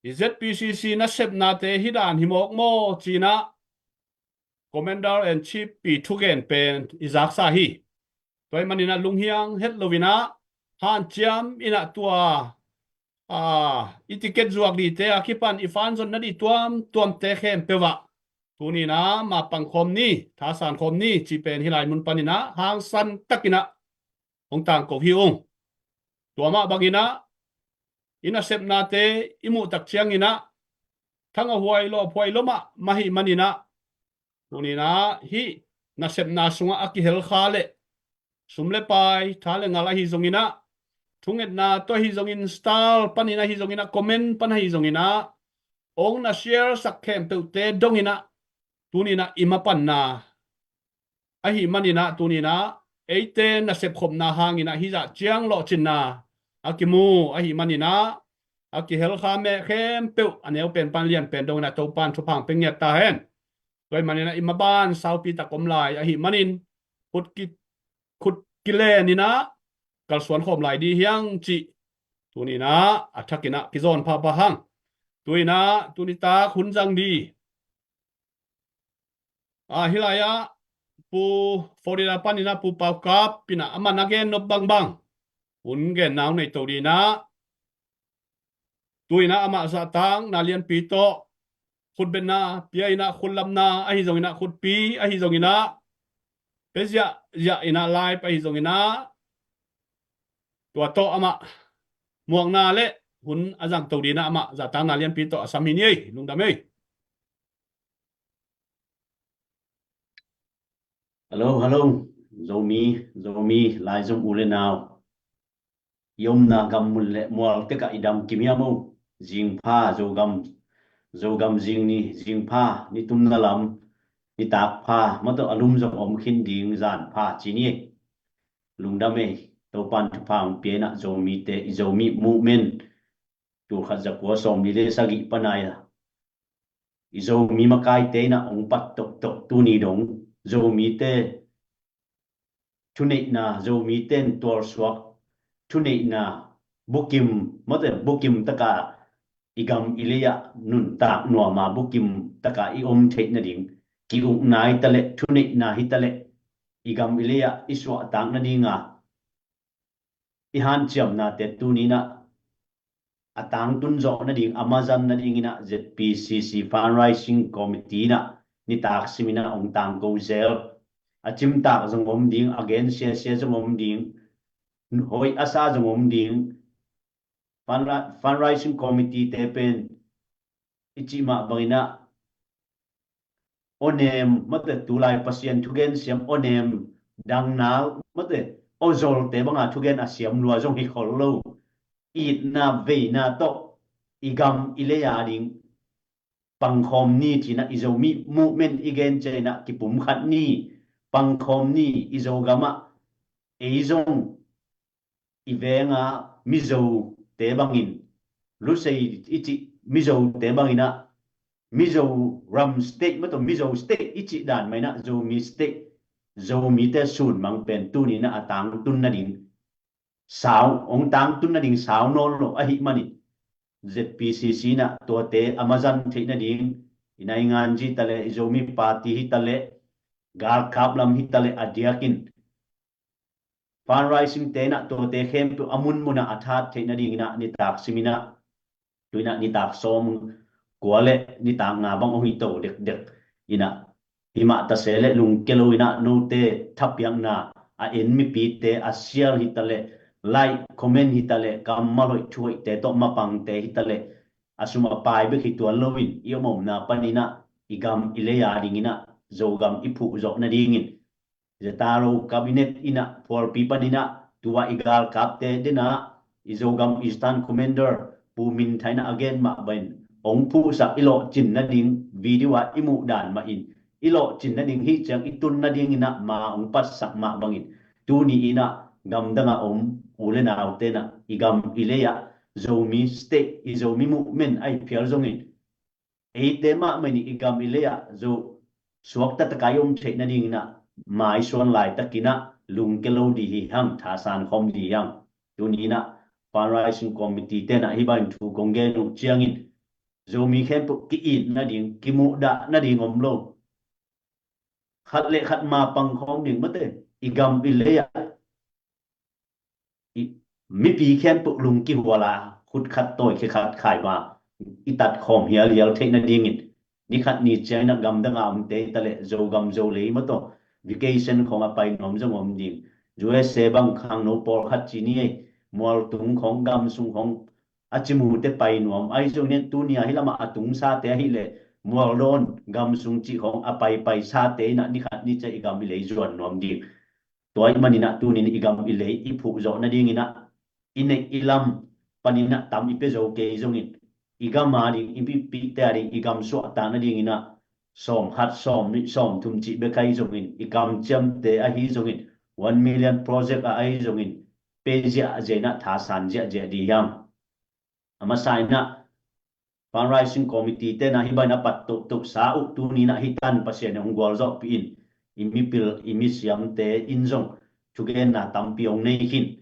i Z P C C nasepnate hih dan hi mawk maw ci-in ah Commander in Chief pi thugen pen i zaksa hi. Tua ahih manin ah lunghiang het loin ah hanciam in ah tua, a, i ticket zuak dingte a kipan i fan zon nading tuamtuamte khempeuh ah tuni in ah mapang khawm ni, thasan khawm ni cih pen hih lai mun panin ah hangsan takin ah hong tangko hi ung. Tua mah bangin ah i nasepnate i muh tak ciangin ah thangah huai lawp huai lawmah mah ahih manin ah tuni in ah hih nasepna sungah a kihel kha le sum le pai, tha le ngal ahi zongin ah, thungetna tawh ahi zongin, style panin ahi zongin ah, comment pan ahi zongin ah, hong na share sak khempeuhte dongin ah tuni in ah i mapanna ahih manin ah tuni in ah eite nasep khopna hangin ah hih zah ciang lawhcinna a kimu ahih manin ah a kihel kha meh khempeuh a neu pen pan lian pen dongin ah Topan thupha hong pia ngiat ta hen. Tua ahih manin ah i maban saupi tak om lai ahih manin khut ki, khut kilen in ah kalsuan khawm lai ding hi hang cih tuni in ah a thakin ah kizawn phapha hang. Tu in ah tuni tak hun zang ding, a, hih lai-ah Pu Florida panin ah Pu Pau Kap in ah amah na gen nop bangbang hun genna hong nei to ding in ah, tu in ah amah zahtakna lianpi tawh khutbetna pia in ah, khutlamna ahi zongin ah, khutpi ahi zongin ah, pia ziahziah in ah, live ahi zongin ah, tua tawh amah muakna le hun a zang to ding in ah amah zahtakna lianpi tawh a sam hi ni ei. Lungdam ei. Hello, hello. Zomi, Zomi, Laizom u le nau. I omna gam mun le mual tekah i dam kim hiam o. Zingpha, Zogam, Zogam zing ni, zingpha, nitumna lam, nitak pha, mah tawh a lum zong om khin ding, zan pha ci ni ei. Lungdam ei, Topan thupha hong pia in ah Zomite, i Zomi movement, tul khat za kua sawmli le sagih pan a i Zomi makaite in ah hong pat toktok tuni dong Zomite thuneihna, Zomite in tualsuak thuneihna bukim, mate bukim taka i gam i lei-ah nuntak nuama bukim taka i om theih nading, ki-ukna hi taleh, thuneihna hi taleh, i gam i lei-ah i suahtak nadinga i hanciamnate tuni in ah a tangtun zawh nading, a mazan nadingin ah Z P C C Fundraising Committee in ah nitak simin ah hong tangko zel. A cimtak zong om ding, a gen siasia zong om ding, hoih a sa zong om ding. Fundraising Committee te pen i cih mah bangin ah awnem, mate tulai Pasian thugen siam awnem, dangnal, mate Ozolte banga thugen a siam lua zong hi khol lo. Itna veina tawh i gam i lei a ding pangkhawm ni cinah i Zomi movement i gen cianah kipumkhat ni, pangkhawm ni, i Zogamah ei zong i venga Mizote bangin, Lusei i cih Mizote banginah, Mizoram state mataw Mizo state i cih dan mainah Zomi state, Zomite sunmang pen tuninah a tangtun nading sau, hong tangtun nading sau nawn lo ahi manin, Z P C C inah tuate a mazan theih nading, i nainganzi taleh, i Zomi party hi taleh, galkap lam hi taleh a diakin fundraising tenah tuate khempeuh a munmunah a that theih nadinginah nitak siminah tuinah nitak sawm kua le nitak nga bang hong hi to dekdek inah, himah tase le lungke lo inah note thapiakna a en mipite a share hi taleh, like, comment hi taleh, kammal hoih thu hoihte tawh mapangte hi taleh, a sum a pai bek hi tuan loin i om omna paninah i gam i lei a dinginah Zogam i phuh zawh nadingin Zetaro cabinet inah phualpi paninah tua i galkapte denah i Zogam Eastern Commander Pu Min Thainah a gen mah bangin hong phuhsak i lawhcin nading video ah i muh dan mahin i lawhcin nading hih ciang i tun nadinginah ma hong patsak mah bangin tuni inah gamdangah om u le nau tenah i gam i lei ah Zomi state, i Zomi movement a i phial zongin eite mahmah in i gam i lei ah Zo suakta takai om theih nadinginah maisuan laitakinah lungke lo di hi hang, thasan khawm di hi hang. Tuninah fundraising committee tenah hih bangin thu kong gen uh ciangin Zomi khempeuh ki-it nading, kimuhdah nading om lo. Khat le khat ma pangkhawm ding mate, i gam i lei ah mipi khempeuh lung kihual a, khut khat tawi khe khat khai ma i tat khawm hialhial theih nadingin, ni khat ni ciangin a gamdang a omte hi taleh Zogam Zolei mataw vacation khawng a pai nuam zong om ding. U S A bang khangno pawlkhat ci ni ei, mualtung khawng, gamsung khawng a cimute pai nuam ahi zongin, tuni a hih lamah a tungsate ahileh mualdawn gamsung cih khawng a paipaisate inah ni khat ni ciang i gam i lei zuan nuam ding. Tua ahih maninah tunin i gam i lei i phuh zawh nadinginah i neih i lam paninah tam i pia zo kei zongin, i gam a ding, i mipihte a ding i gam suahtak nadinginah sawm khat, sawm nih, sawm thum cih bek ahi zongin, i kamciamte ahi zongin, one million project a ahi zongin, pe ziahziah inah thasan ziahziah di hiam? A masa inah fundraising committee tenah hih bangin a pat tohtohsa uh tuninah hih tan Pasian in hong gualzawhpih in, i mipil i misiamte in zong thugenna tampi hong nei khin.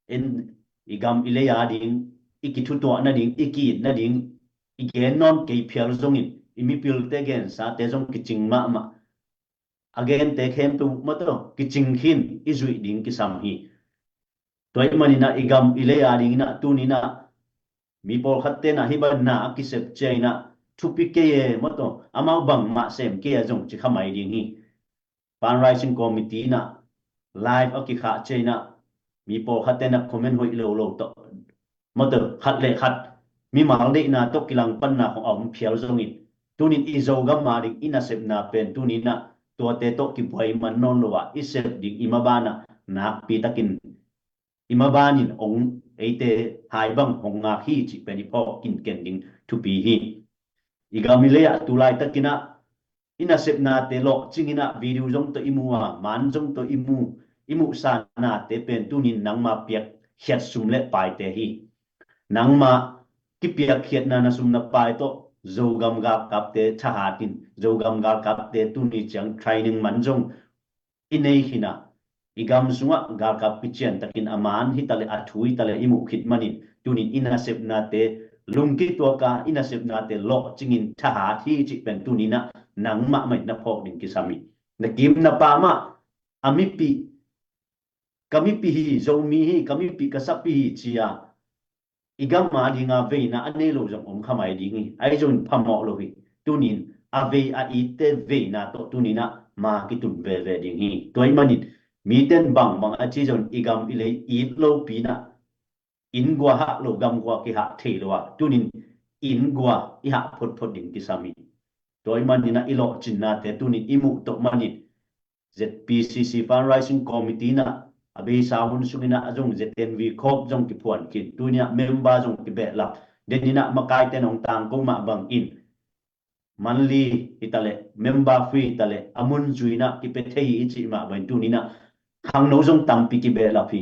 En, i gam i lei a ding, i kithutuah nading, i ki-it nading, i gen nawn kei phial zongin i mipilte gensate zong kicing mahmah. A gente khempeuh mataw kicing khin i zuih ding kisam hi. Tua ahih maninah i gam i lei a dinginah tuninah mi pawlkhat tenah hih bangin na a kisep cianginah thupi kei e mataw, amau bangmah sem kei a zong ci kha mai ding hi. Fundraising committee inah live a kikhah cianginah mi pawlkhat tenah comment hoih lo lo tawh mataw khat le khat mimal deihna tawh kilangpanna khawng a om phial zongin, tunin i Zogam a ding i nasepna pen tuninah tuate tawh kibuai man nawn lo ah i sep ding i mabanah nakpi takin i mabanin hong eite hai bang hong ngak hi cih pen i phawk kinken ding thupi hi. I gam i lei ah tu laitakinah i nasepnate lawhcinginah video zong tawh i mu a, man zong tawh i mu, i muhsa nate pen tunin nangma piakkhiat sum le paite hi. Nangma kipiakkhiatna na sum na pai tawh Zogam galkapte thahatin, Zogam galkapte tuni ciang training man zong i nei khinah, i gam sungah galkap kician takin a man hi taleh a thu hi taleh i muh khit manin tunin i nasepnate lungkituaka, i nasepnate lawhcingin thahat hi cih pen tuninah nangmah mah in na phawk ding kisam hi. Na kim na pam ah a mipi, ka mipi hi, Zomi hi, ka mipi ka sapi hi ci-a i gam a dinga veina a nei lo zong om kha mai ding hi. Ahi zongin phamawh lo hi. Tunin a vei a itte veina tawh tuninah ma kitun veve ding hi. Tua ahih manin miten bangbang a ci zongin i gam i lei it lopi inah inn gua hah lo, gam gua kihah thei lo a, tunin inn gua i hah photphot ding kisam hi. Tua ahih maninah i lawhcinnate tunin i muh tawh manin Z P C C Fundraising Committee inah A beisa hun sungin ah a zong Z N V khawk zong kiphuan khin, tuni ah member zong kibehlap. Denin ah makaite in hong tangko mah bangin, monthly hi ta leh, member fee hi ta leh, a mun zui in ah kipia thei hi i cih mah bangin tuni in ah khangno zong tampi kibehlap hi.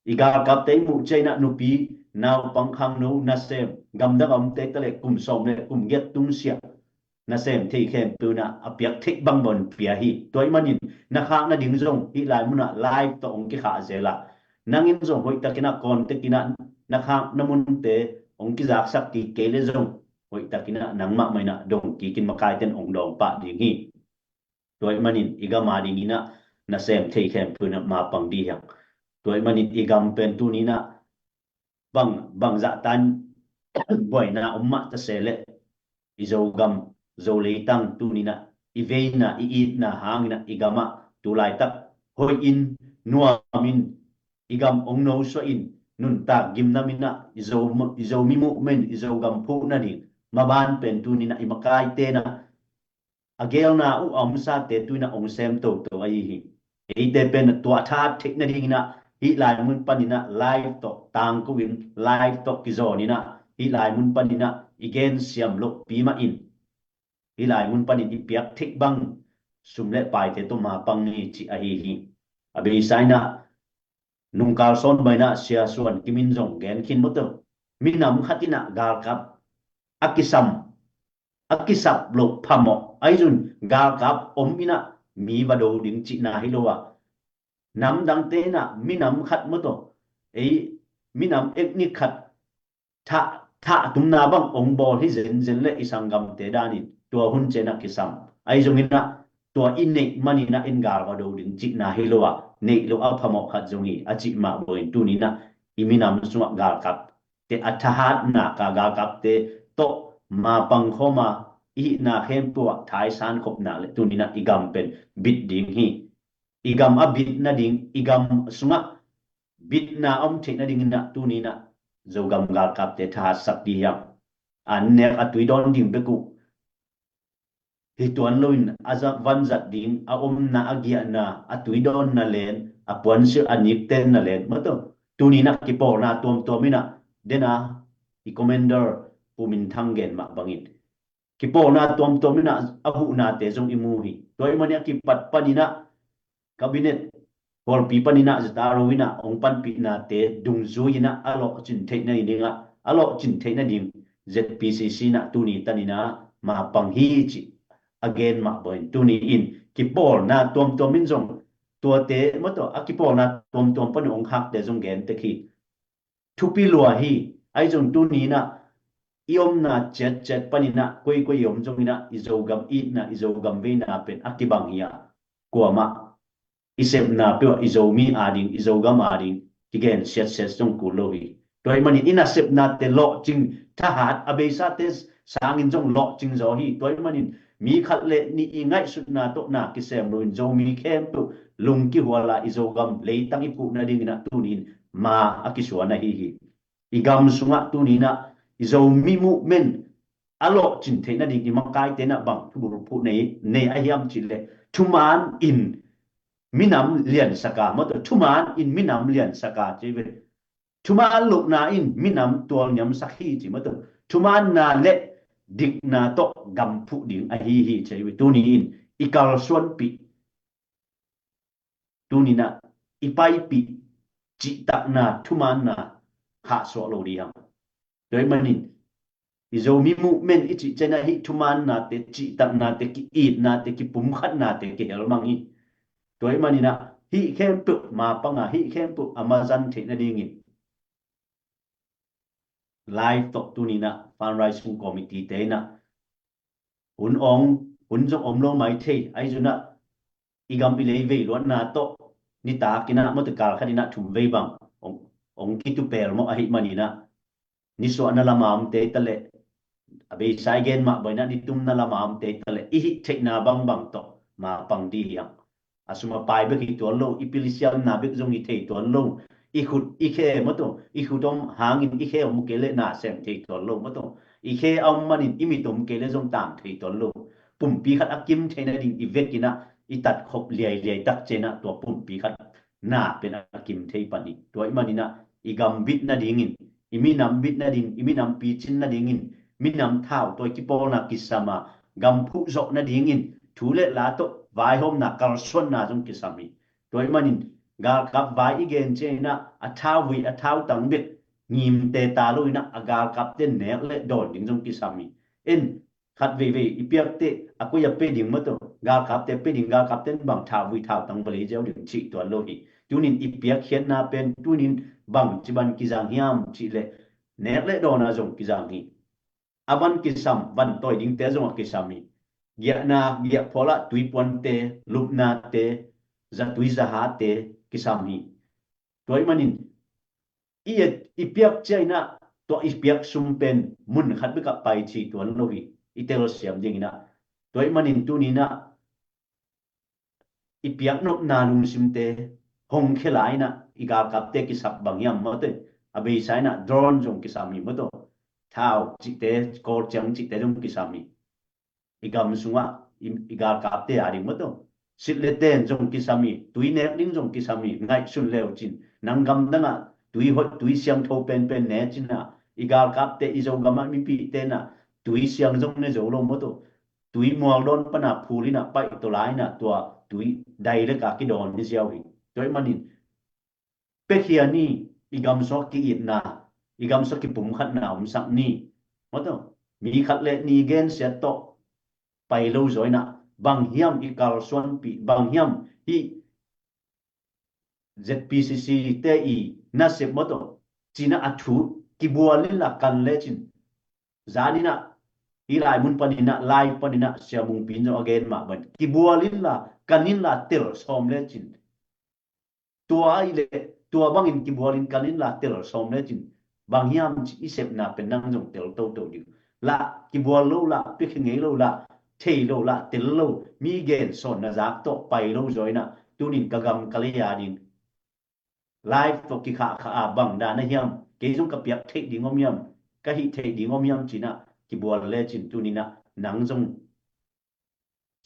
I galkapte i muh ciangin ah nupi, naupang, khangno, nasem, gamdang a omte hi ta leh kum sawm leh kum giat tungsiah nasem thei khempeuh in ah a piak theih bangbang pia hi. Tua ahih manin na khak nading zong hih lai munah live tawh hong kikhah zel a, nang in zong hoihtakin ah contact in ah na khakna munte hong kizaksak kik kei leh zong hoihtakin ah nangmah mah in ah dong kik in, makaite in hong dawng pah ding hi. Tua ahih manin i gam a dingin ah nasem thei khempeuh in ah mapang dih hi hang. Tua ahih manin i gam pen tuni in ah bang, bangzah tan buaina om mah ta se leh, i Zogam, Zo leitang tuni in ah i veina, i itna hangin ah i gam ah tu laitak hoih in, nuam in, i gam hong nosuah in, nuntak gimnam in ah i Zo, i Zomi movement, i Zogam phuh nading maban pen tuni in ah i makaite in ah a gelna uh a omsate tu in ah hong sem toto ahi hi. Eite pen tua a thahat theih nadingin ah hih lai mun panin ah live tawh tangko in, live tawh kizawn in ah hih lai mun panin ah i gensiam lohpi mah in, hih lai mun panin i piak theih bang sum leh paite tawh mapang ni cih ahi hi. A beisa in ah nung kalsuan bangin ah Sia Suan Kim in zong gen khin maw, tua minam khat in ah galkap a kisam, a kisap loh phamawh. Ahi zongin galkap om in ah mi va do ding cihna hi lo a, namdangte in ah minam khat maw, tua ei minam ethnic khat thah, thah tumna bang hong bawl hi zenzen leh i sanggamte danin tua hun ciang ah kisam. Ahi zongin ah tua i neih manin ah in gal va do ding cihna hi lo a, neih loh a phamawh khat zong hi a cih mah bangin tuni in ah i minam sungah galkapte a thahatna, ka galkapte tawh mapang khawm a, i hihna khempeuh ah thaisan khopna leh tuni in ah i gam pen bit ding hi. I gam a bit nading, i gam sungah bitna a om theih nadingin ah tuni in ah Zogam galkapte thahatsak dih hi hang. An nek a tui dawn ding bek uh hi tuan loin a za-, vanzat ding, a omna, a giahna, a tui dawnna len, a puansilh, a niktenna len maw, tua tuni in ah kipawlna tuamtuam in ah, den a i commander Pu Min Thang gen mah bangin kipawlna tuamtuam in ah a huhnate zong i mu hi. Tua ahih manin a kipat panin ah cabinet hualpi panin ah Z R O in ah hong panpihnate dungzui in ah a lawhcin theih nading ah, a lawhcin theih nading Z P C C in ah tuni tanin ah mapang hi cih a gen mah bangin tuni in kipawlna tuamtuam in zong tuate maw, tua a kipawlna tuamtuam panin hong khakte zong gen tek hi. Thupi lua hi. Ahi zong tuni in ah i omna ciatciat panin ah koikoi i om zongin ah i Zogam itna, i Zogam veina pen a kibang hi a, kuamah i sepna peuh ah i Zomi a ding, i Zogam a ding kigen siatsiat zong kul lo hi. Tua ahih manin i nasepnate lawhcing, thahat, a beisate sangin zong lawhcing zaw hi. Tua ahih manin mi khat leh nih i ngaihsutna tawh na kisem loin Zomi khempeuh lungkihual a i Zogam leitang i phuh nadingin ah tuni in ma a kisuan ahi hi. I gam sungah tuni in ah i Zomi movement a lawhcin theih nading i makaite in ah bang thubulphuh nei, nei a hiam cih leh, thuman in minam liansak a maw, tua thuman in minam liansak a ci ve. Thuman lohna in minam tualniamsak hi ci maw, tua thumanna leh dikna tawh gam phuh ding ahi hi ci ve. Tuni in i kalsuanpih, tuni in ah i paipih cihtakna, thumanna khahsuah lo dih hang. Tua ahih manin i Zomi movement i cih ciang ah hih thumanna te, cihtakna te, ki-itna te, kipumkhatna te kihel mang hi. Tua ahih manin ah hih khempeuh mapang a, hih khempeuh a mazan theih nadingin live tawh tuni in ah fundraising committee te in ah hun ong, hun zong om lo mai thei, ahi zongin ah i gam i lei vei luatna tawh nitak in ah maw, tua kal khat in ah thum vei bang ong, ong kitu pelmawh ahih manin ah nisuahna lam a omte hi ta leh, a beisa i gen mah bangin ah nitumna lam a omte hi ta leh, i hih theihna bangbang tawh mapang dih hi hang. A sum a pai bek hi tuan lo, i pilsiamna bek zong hi thei tuan lo. I khut i khe maw, tua i khut om hangin i khe om kei leh na sem thei tuan lo maw, tua i khe a om manin i mit om kei leh zong tam thei tuan lo. Pumpi khat a kim theih nading i vek in ah i tatkhop liailiai tak ciang ah tua pumpi khat na pen a kim thei pan hi. Tua ahih manin ah i gam bit nadingin, i minam bit nading, i minam picin nadingin, minam thau tua i kipawlna kisam a, gam phuh zawh nadingin thu le la tawh vaihawmna kalsuanna zong kisam hi. Tua ahih manin galkap vai i gen ciangin ah a thauvui a thautang bek ngimte ta loin ah a galkapte nek le dawn ding zong kisam hi. En khat veivei i piakte a koi a pe ding maw tawh, galkapte pe ding, galkapte in bang thauvui thautang va lei ziau ding cih tuan lo hi. Tunin i piakkhiatna pen tunin bangci ban kizang hiam cih leh nek le dawn a zong kizang hi. A van kisam, van tawi dingte zong a kisam hi. Giahna, giahphual ah tuipuante, lupnate, zatui zahate kisam hi. Tua ahih manin i et, i piak ciangin ah tua i piak sum pen mun khat bek ah pai ci tuan lo hi. I telsiam dingin ah, tua ahih manin tunin ah i piak nopna lungsimte hong khia lai-in ah i galkapte kisap bang hiam maw tawh, a beisa in ah drone zong kisam hi maw tawh, thau cihte, Kawl ciang cihte zong kisam hi. I gam sungah i, i galkapte a ding maw tawh, sit le ten zong kisam hi, tui nek ding zong kisam hi. Ngaihsun leu cin, nang gamdang ah tui hoih, tui siangtho penpen ne cin ah, i galkapte, i Zogam ah mipite in ah tui siang zong ne zo lo maw tawh, tui mualdawn pan a phul in ah paih tawh lai in ah tua tui direct a kidawn hi ziau hi. Tua ahih manin pekhia ni, i gam sungah ki-itna, i gam sungah kipumkhatna omsak ni. Maw tawh, mi khat le ni gensiat tawh pai lo zaw in ah, bang hiam i kalsuanpih, bang hiam hih Z P C C te i nasep maw tawh, ci-in ah a thu kibual inla kan lecin, zan in ah hih lai mun panin ah, live panin ah, Sia Mungpi in zong a gen mah bang, kibual inla, kan inla, tel sawm lecin, tua ahih leh tua bangin kibualin kan inla tel sawm lecin, bang hiam cih i sepna pen nang zong tel toto ding. Lah kibual lo lah, piakhia ngei lo lah, thei lo lah, tel lo, mi gensawnna zak tawh pai lo zaw in ah, tunin ka gam ka lei a ding live tawh kikhahkhah a, bang dan a hiam, kei zong ka piak theih ding om hiam, ka hih theih ding om hiam ci-in ah kibual lecin, tunin ah nang zong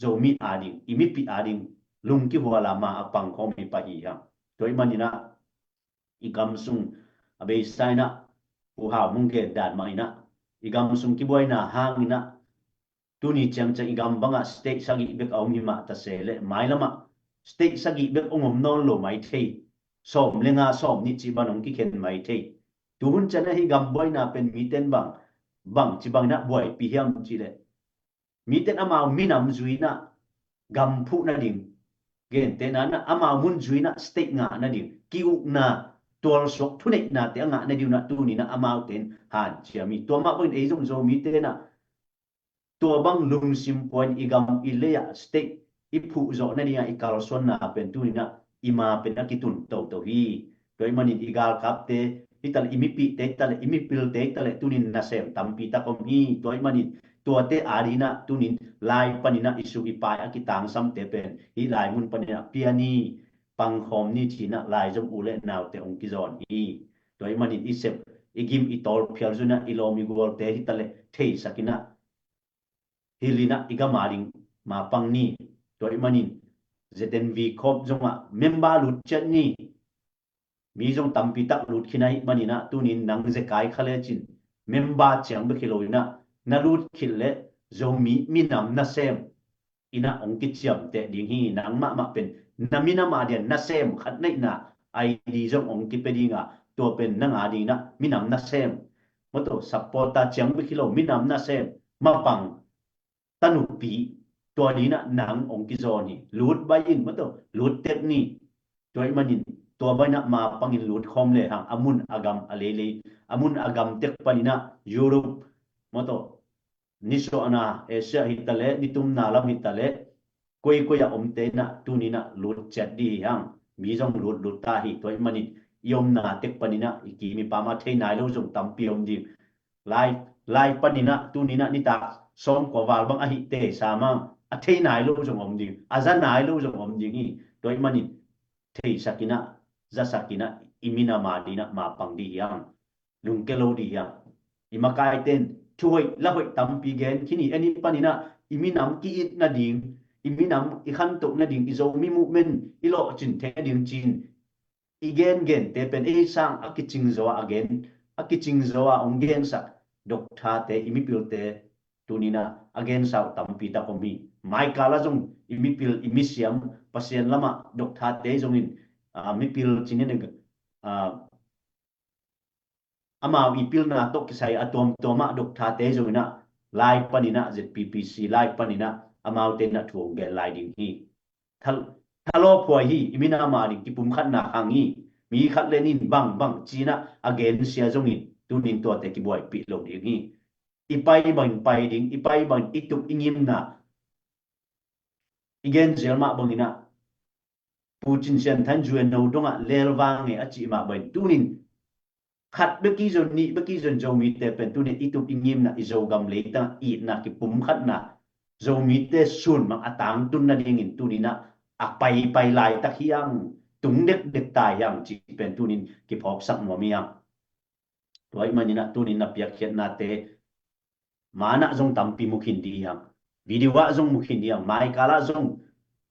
Zomi a ding, i mipih a ding lungkihual a, ma a pangkhawm hi pah hi hang. Tua ahih manin ah i gam sung, a beisa in ah Pu Hau Mung gen dan mah in ah, i gam sung kibuaina hangin ah tuni ciangciang i gam bangah state sagih bek a om hi mah ta se leh, mailam ah state sagih bek hong om nawn lo mai thei, sawm le nga, sawm nih cih bang hong kikhen mai thei. Tuhun ciang ah hih gam buaina pen mite in bang, bangci bangin ah buaipih hiam cih leh, mite in amau minam zui in ah gam phuh nading, gentehna in ah amau mun zui in ah state ngah nading, ki-ukna, tualsuak thuneihnate a ngah nading un ah tunin ah amaute in hanciam hi. Tua mah bangin ei zong Zomite in ah tua bang lungsim pua-in i gam i lei ah state i phuh zawh nading ah i kalsuanna pen tunin ah i ma pen a kitun toto hi. Tua ahih manin i galkapte hi ta leh, i mipihte hi ta leh, i mipilte hi ta leh, tunin nasem tampi tak om hi. Tua ahih manin tuate a dingin ah tunin live panin ah i sum i pai a kitangsamte pen hih lai mun panin ah pia ni, pangkhawm ni ci-in ah laizom u le naute hong kizawn hi. Tua ahih manin i sep, i gim, i tawl phial zui in ah i lawm i gualte hi ta leh theisak in ah, hilh in ah i gam a ding ma pang ni. Tua ahih manin Z N V Corp zongah member lut ciat ni. Mi zong tampi tak lut khin ahih manin ah tunin nang zekai kha lecin member ciang bek hi lo in ah na lut khit leh Zomi minam nasem in ah hong kiciamteh ding hi. Nang mahmah pen na minam a ding a nasem khat neihna I D zong hong kipia ding a, tua pen nang a ding in ah minam nasem, maw tawh, supporter ciang bek hi lo, minam nasem, mapang, tanupi, tua ding in ah nang hong kizawn hi. Lut baih in, maw tawh, lut tek ni. Tua ahih manin tua baih in ah ma pangin lut khawm le hang, a mun a gam a leilei, a mun a gam tek panin ah Europe, maw tawh, nisuahna Asia hi ta leh, nitumna lam hi ta leh, koikoi a omte in ah tunin ah lut ciat dih hi hang. Mi zong lut lut ta hi. Tua ahih manin i omna tek panin ah i kim i pam a thei nai lo zong tampi om ding. Live, live panin ah tunin ah nitak sawmkua val bang ahih teh sam a, a thei nai lo zong om ding, a za nai lo zong om ding hi. Tua ahih manin theisak in ah, zasak in ah, i minam a ding in ah ma pang dih hi hang. Lungke lo dih hi hang. I makaite in thu hoih la hoih tampi gen khin hi. En i panin ah i minam ki-it nading, i minam i khantoh nading, i Zomi movement i lawhcin theih nading ci-in i gengente pen ei sang a kicing zo a gen, a kicing zo a hong gensak doctorte, i mipilte tuninah a gensa uh tampi tak om hi. Maikala zong i mipil, i misiam, Pasian lamah doctorte zongin, ah, mipil cinin, ah, amau i pilna tawh kisai a tuamtuamah doctorte zonginah lai paninah Z P P C lai paninah amaute inah thu hong gen lai ding hi. Thal-, thalawphuai hi, i minam a ding kipumkhatna khang hi. Mi khat le nin bang bang cinah a gensia zongin tunin tuate kibuaipih lo ding hi. I pai bangin pai ding, i pai bangin i tup i ngimna, i gen zel mah banginah Pu Cin Sian Than Zueno dongah lelvang e a cih mah bangin tunin khat beki zon, nih beki zon Zomite pen tunin i tup i ngimna, i Zogam leitang itna kipumkhatna, Zomite sunmang a tangtun nadingin tuninah a paipai laitak hiang, tung dekdek tai hiang cih pen tunin kiphawksak nuam hiang. Tua ih maninah tunin na piakkhiatnate manah zong tampi mukhin di hiang. Video ah zong mukhin di hiang. Maikalah zong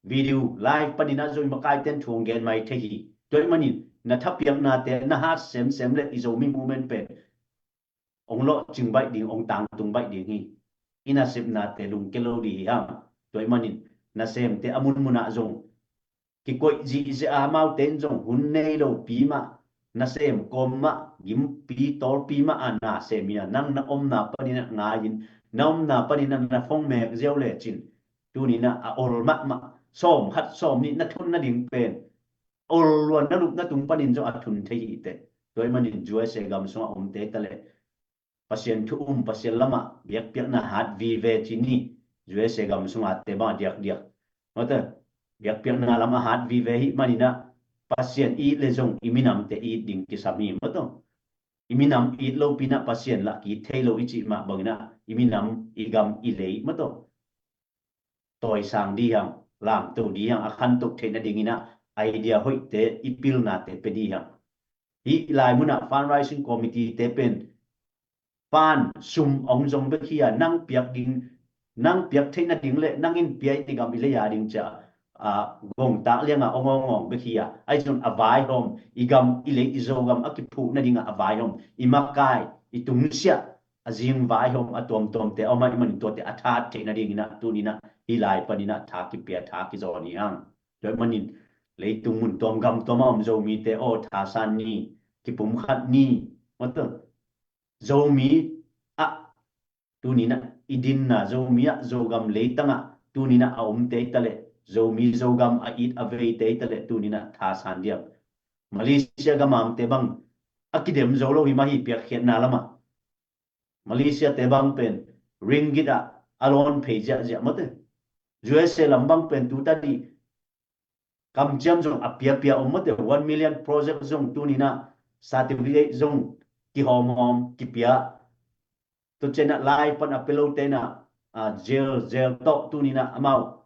video live paninah zong i makaiten thu hong gen mai thei hi. Tua ih manin na thapiaknate na hat semsem le i Zomi movement pen hong lawhcing baih ding, hong tangtung baih ding hi. I nasepnate lungke lo di hi hang. Tua ih manin nasemte a munmunah zong kikoih zihziah a, amaute in zong hun nei lopi mah, nasem kawm mah, gimpi tawlpi mah a nasem hi a, nang na omna paninah ngai-in, na omna paninah na phone mek ziau lecin tuninah a ol mahmah, sawm khat sawm nih na thun nading pen ol luan na lupna tung panin zong a thun thei hi teh. Tua ih manin U S A gam sungah omte taleh Pasian thu um, Pasian lamah biakpiakna hat vive cin hi. U S A gam sungah te bang a diakdiak, mawte, biakpiakna lamah hat vive hi maninah Pasian it le zong i minamte it ding kisam hi, mawte. I minam it lopi inah Pasian lah ki thei lo i cih mah banginah i minam, i gam, i lei, mawte, tawisang di hiang, lamto di hiang, a khantoh theih nadinginah idea hoihte, i pilnate pia di hiang. Hih lai munah fundraising committee te pen pan sum ong zong bek hi a, nang piak ding, nang piak theih nading le nang in pia i gam i lei a ding cia, a, gongtak lianga ong ong ong bek hi a, ahi zong a vaihawm, i gam i lei i Zogam a kiphuh nadinga a vaihawm, i makai, i tungsiah, a zing vaihawm a tuamtuamte a om ahih manin tuate a that theih nadinginah tuninah hih lai paninah tha kipia, tha kizawn hi hang. Tua ih manin leitung mun tuam gam tuam a om Zomite aw, thasan ni, kipumkhat ni, mawte. Zomi ah tuninah i dinna, Zomi ah, Zogam leitangah tuninah a omte i taleh, Zomi Zogam a it a veite i taleh tuninah thasan diam. Malaysia gam a omte bang a kidem zo lo hi mah hi, piakkhiatna lamah. Malaysia te bang pen ringgit ah a lawn phei ziahziah, mawte. U S A lam bang pen tu tadi kamciam zong a piapia om, mawte, one million project zong tuninah certificate zong kihawmhawm, kipia. Tua cianah lai pan a pia lote inah, a, jail, jail tawh tuninah amau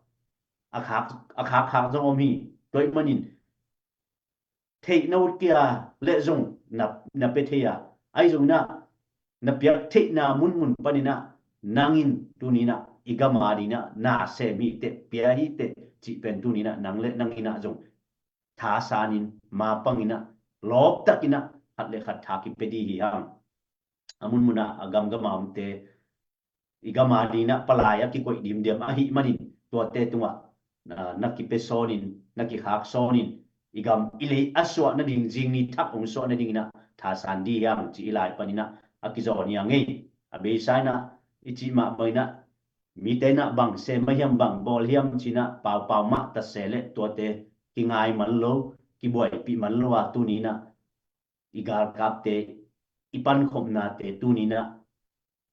a khak, a khakkhak zong om hi. Tua ih manin theih na ut kei a leh zong na, na pia thei a, ahi zonginah na piak theihna munmun paninah nangin tuninah i gam a dinah na sem hi teh, pia hi teh cih pen tuninah nang le nanginah zong thasanin, mapanginah, lawptakinah khat le khat tha kipia di hi hang. A munmunah a gamgam a omte i gam a dinah palai a kikoih dimdiam ahih manin tuate tungah, ah, na kipia sawnin, na kikhak sawnin, i gam i lei a suah nading, zing ni thak hong suah nadinginah thasan di hiam cih i lai paninah a kizawn hi a ngei. A beisa inah i cih mah banginah mite inah bang sem a hiam, bang bawl hiam cinah paupau mah tase le tuate kingai man lo, kibuaipih man lo a tuninah i galkapte, i pankhopnate tuninah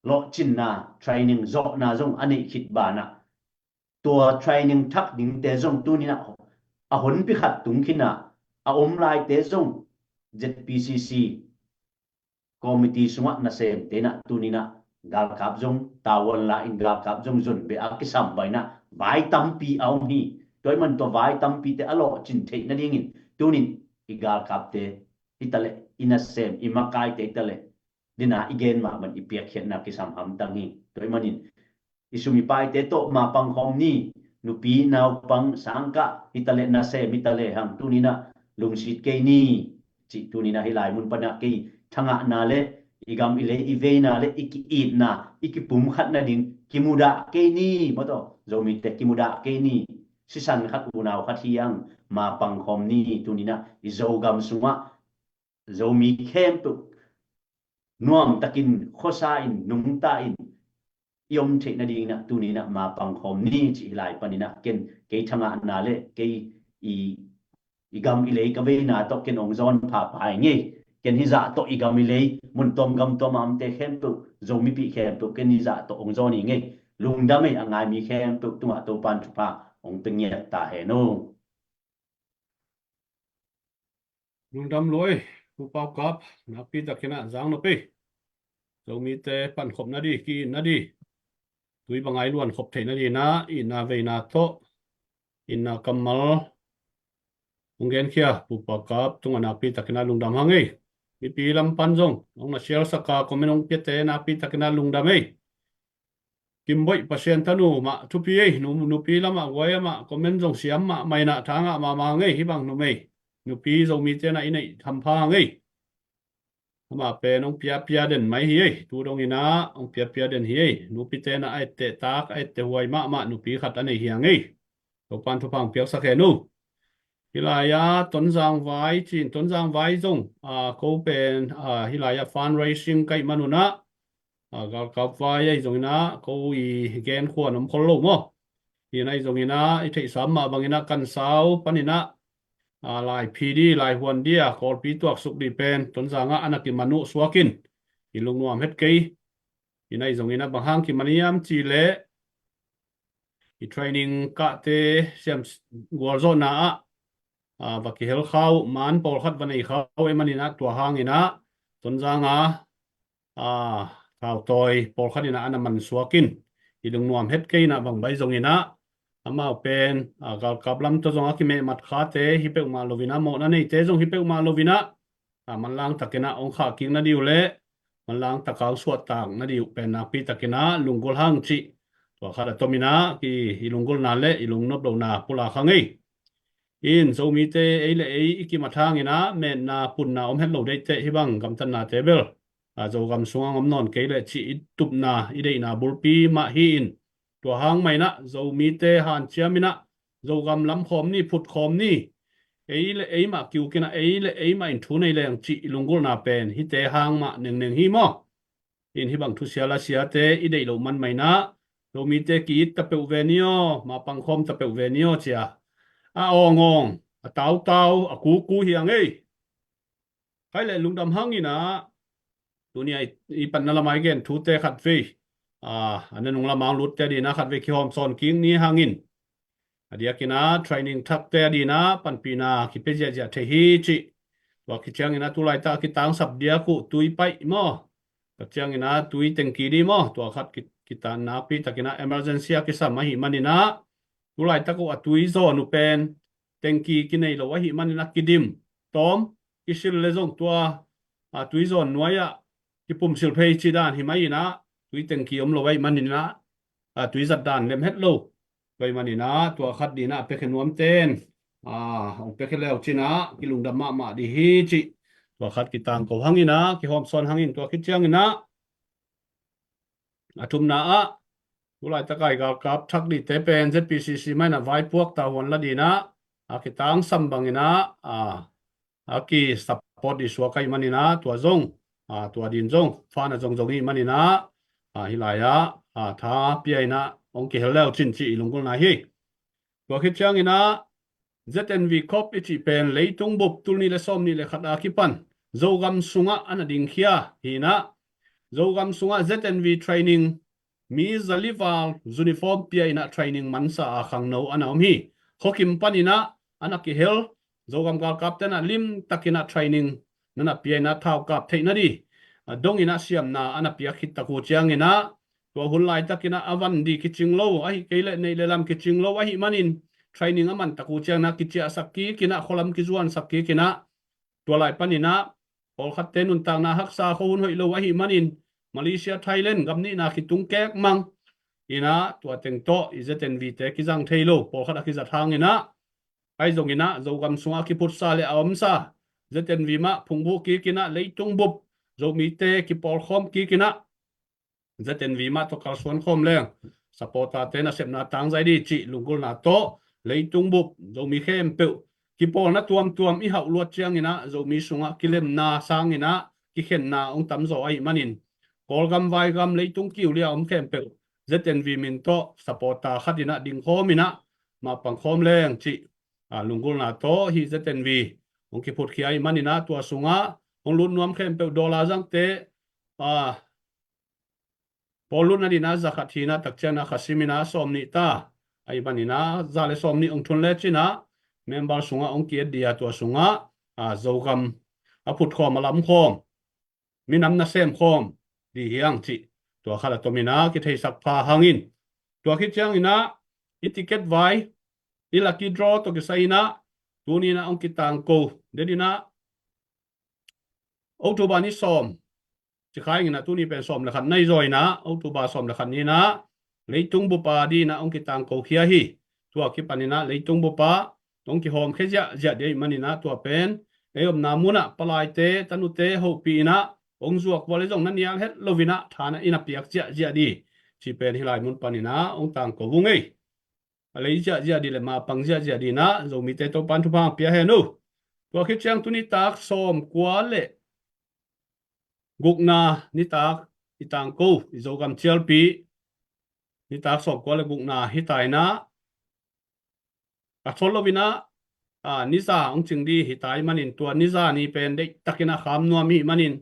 lawhcinna, training zawhna zong a neih khit banah tua training thak dingte zong tuninah a honpi khat tung khinah a om laite zong Z P C C committee sungah nasemte inah tuninah galkap zong tavuan la in galkap zong zon beh a kisam banginah vai tampi a om hi. Tua ih man tua vai tampite a lawhcin theih nadingin tunin i galkapte i taleh, i nasem, i makaite i taleh, dina i gen mah man i piakkhiatna kisam hamtang hi. Tua ih manin i sum i paite tawh mapang khawm ni, nupi naupang sangkah i taleh, nasem i taleh hang tuninah lungsit kei ni. Cih tuninah hih lai mun panah kei thangahna le i gam i lei i veina le i ki-itna, i kipumkhat nading kimudah kei ni. Mawtaw, Zomite kimudah kei ni. Sisan khat, unau khat hi ang, mapangkhawm ni. Tuninah i Zogam sungah Zomi khempeuh nuamtakin, khuasa in, nungta in i om theih nadinginah tuninah mapangkhawm ni. Cih hih lai paninah ken kei thangahna le kei i, i gam i lei ka veina tawh ken ong zawn phapha i ngei. Ken hizah tawh i gam i lei mun tawm gam tawm a omte khempeuh, Zomipih khempeuh ken hizah tawh ong zawn i ngei. Lungdam ei, a ngai mi khempeuh tungah Topan thupha ong pia ngiat ta hen o. Lungdam lua ei, Pu Pau Kap, nakpi takinah zang nop ei. Zomite pankhop nadi, ki-it nadi, tui bangai luan khop theih nadinah itna veina tawh itna kammal ong genkhia Pu Pau Kap tungah nakpi takinah lungdam hang ei. Mipi lam pan zong ong na share saka comment ong piate nakpi takinah lungdam ei. Kimboih Pasian tanu mah thupi ei. Nu, nupi lamah guai amah comment zong siam mahmah inah thangah mahmah ngei. Hih bang numei nupi Zomite na i neih hampha ngei. Amah pen ong piapia den mai hi ei. Tu donginah ong piapia den hi ei. Nupite na a etteh tak, a etteh huai mahmah nupi khat a nei hi a ngei. Topan thupha ong piaksak hen o. Hih lai-ah Tonzang vai cin, Tonzang vai zong, a, ko pen, a, hih lai-ah fundraising ka hih manunah, a, galkap vai ahi zonginah ko i gen khuan om khol lo maw. Hih na ahi zonginah i theihsa mah banginah Kansau paninah, a, lai phi di, lai huan di a, Kawlpi tuaksuk di pen Tonzangah a na kiman uh suakin i lungnuam het kei. Hih na ahi zonginah bang hang kiman hiam cihleh i training kahte siam gualzawhna ah, a, va kihel kha uh, man pawlkhat va nei kha uh ei maninah tua hanginah Tonzanga, a, thautawi pawlkhat inah a na man suakin i lungnuam het kei inah bang bai zonginah amau pen, a, galkap lam tawh zong a kimehmat khate hi peuhmah loinah, mawhna neite zong hi peuhmah loinah, a, manlang takinah ong khah kik nadih uh leh manlang taka ong suahtak nadih uh pen nakpi takinah lunggulh hang cih tua khat a tominah ki, i lunggulhna le i lungnop lohna pulak hang ei. In Zomite ei le ei i kimat hanginah metna punna om het lo deihteh hih bang gamtatnate bel, a, Zogam sungah ong om nawn kei leh cih i tupna i deihna bulpi mah hi in, tua hang mahinah Zomite hanciam inah Zogam lamkhawm ni, phutkhawm ni. Ei le ei mah kiukinah ei le ei mah in thu nei leng cih i lunggulhna pen hihte hang mah nengneng hi maw. In hih bang thusia lasiate i deih loh man mahinah Zomite ki-it ta peuh ve ni aw, mapangkhawm ta peuh ve ni aw cia a awngawng, a tautau, a kuku hi a ngei. Khai le lungdam hanginah tuni a i, i panna lamah i gen thute khatvei, a, a nanung lamah ong lutte dinah khatvei kihawmsawn kik ni hangin, a diakinah training thakte a dinah panpihna kipia ziahziah thei hi cih. Tua khit cianginah tu laitak a kitangsap diak uh tui paih maw, tua cianginah tui tengki di maw, tua khat ki, kitan nakpi takinah emergency a kisam ahih maninah tu laitak uh a tui zawn uh pen tengki kinei lo ahih maninah kidim tawm, kisil le zong tua, a, tui zawn nuai-ah kipumsil phei cih dan hi mai inah tui tengki om lo ahih maninah, a, tui zat dan lem het lo. Tua ahih maninah tua khat dinah a piakhia nuamten, a, ong piakhia leu cinah kilungdam mahmah dih hi cih tua khat kitangko hanginah kihawmsawn hangin tua khit cianginah a thumna ah tu laitaka i galkap thak dihte pen Z P C C mah inah vaipuak tahuan la dinah a kitangsam banginah, a, a kisupport dih suak ahih maninah tua zong, a, tua din zong fan a zongzong ihih maninah, a, hih lai-ah, a, tha pia inah ong kihel leu cin cih i lunggulhna hi. Tua khit cianginah Z N V Corp i cih pen leitung bup tul nih le sawm nih le khat a kipan Zogam sungah a na dingkhia hinah, Zogam sungah Z N V training mi zali val uniform pia inah training mansa a khangno a na om hi. Khuakim paninah a na kihel, Zogam galkapte na limtakinah training na na pia inah thaukap theih nadih a donginah siamna a na piak khit tak uh cianginah tua hun laitakinah a van dih kicing lo ahih kei leh neih le lam kicing lo ahih manin training a man tak uh cianginah kiciahsak kikinah khualam kizuansak kikinah tua lai paninah pawlkhatte nuntakna haksa khuahun hoih lo ahih manin Malaysia, Thailand gam nihna kitung kekmang inah tua teng tawh i Z N V te kizang thei lo, pawlkhat a kizat hanginah Ahi zongin ah Zogam sungah kiphutsa le a omsa Z N V mah phungvuh kik in ah leitung bup Zomite kipawlkhawm kik in ah Z N V mah tawh kalsuan khawm leng supporter-te nasepna tangzai dih cih lunggulhna tawh leitung bup Zomi khempeuh kipawlna tuamtuam i hauh luat ciangin ah Zomi sungah kilemna sangin ah kikhenna hong tamzaw ahih manin Kawlgam, Vaigam, leitung kiu lia om khempeuh Z N V min tawh supporter khat in ah dingkhawm in ah mapang khawm leng cih lunggulhna tawh hih Z N V hong kiphutkhia ahih manin ah tua sungah hong lut nuam khempeuh dollar zangte pawl lutna dingin ah za khat hi in ah takciang in ah kha sim in ah sawm nih ta ahih manin ah za le sawm nih hong thun lecin ah member sungah hong ki-et dih a tua sungah Zogam a phutkhawm a lamkhawm minam nasem khawm dih hi hang cih tua khat a tom in ah kitheisak pha hangin tua khit ciangin ah i ticket vai i lucky draw tawh kisai in ah tuni in ah hong kitangko den in ah October ni sawm ci kha ing in ah tuni pen sawm le khat na hi zaw in ah October sawm le khat ni in ah leitung bup a dingin ah hong kitangko khia hi. Tua kipan in ah leitung bup ah hong kihawmkhia ziahziah dih ahih manin ah tua pen ei omna munah palaite tanute hopih in ah hong zuak vua le zong na nial het lo in ah tha na in a piak ziahziah dih cih pen hih lai mun panin ah hong tangko vung ei. A lei ziahziah dih le mapang ziahziah dih in ah Zomite Topan thupha hong pia hen uh. Tua khit ciang tu nitak sawm kua le gukna nitak i tangko i Zogam cialpi nitak sawm kua le gukna hi ta in ah a thol lo in ah niza hong cing dih hi ta ahih manin tua niza ni pen deihtakin ah kham nuam hi manin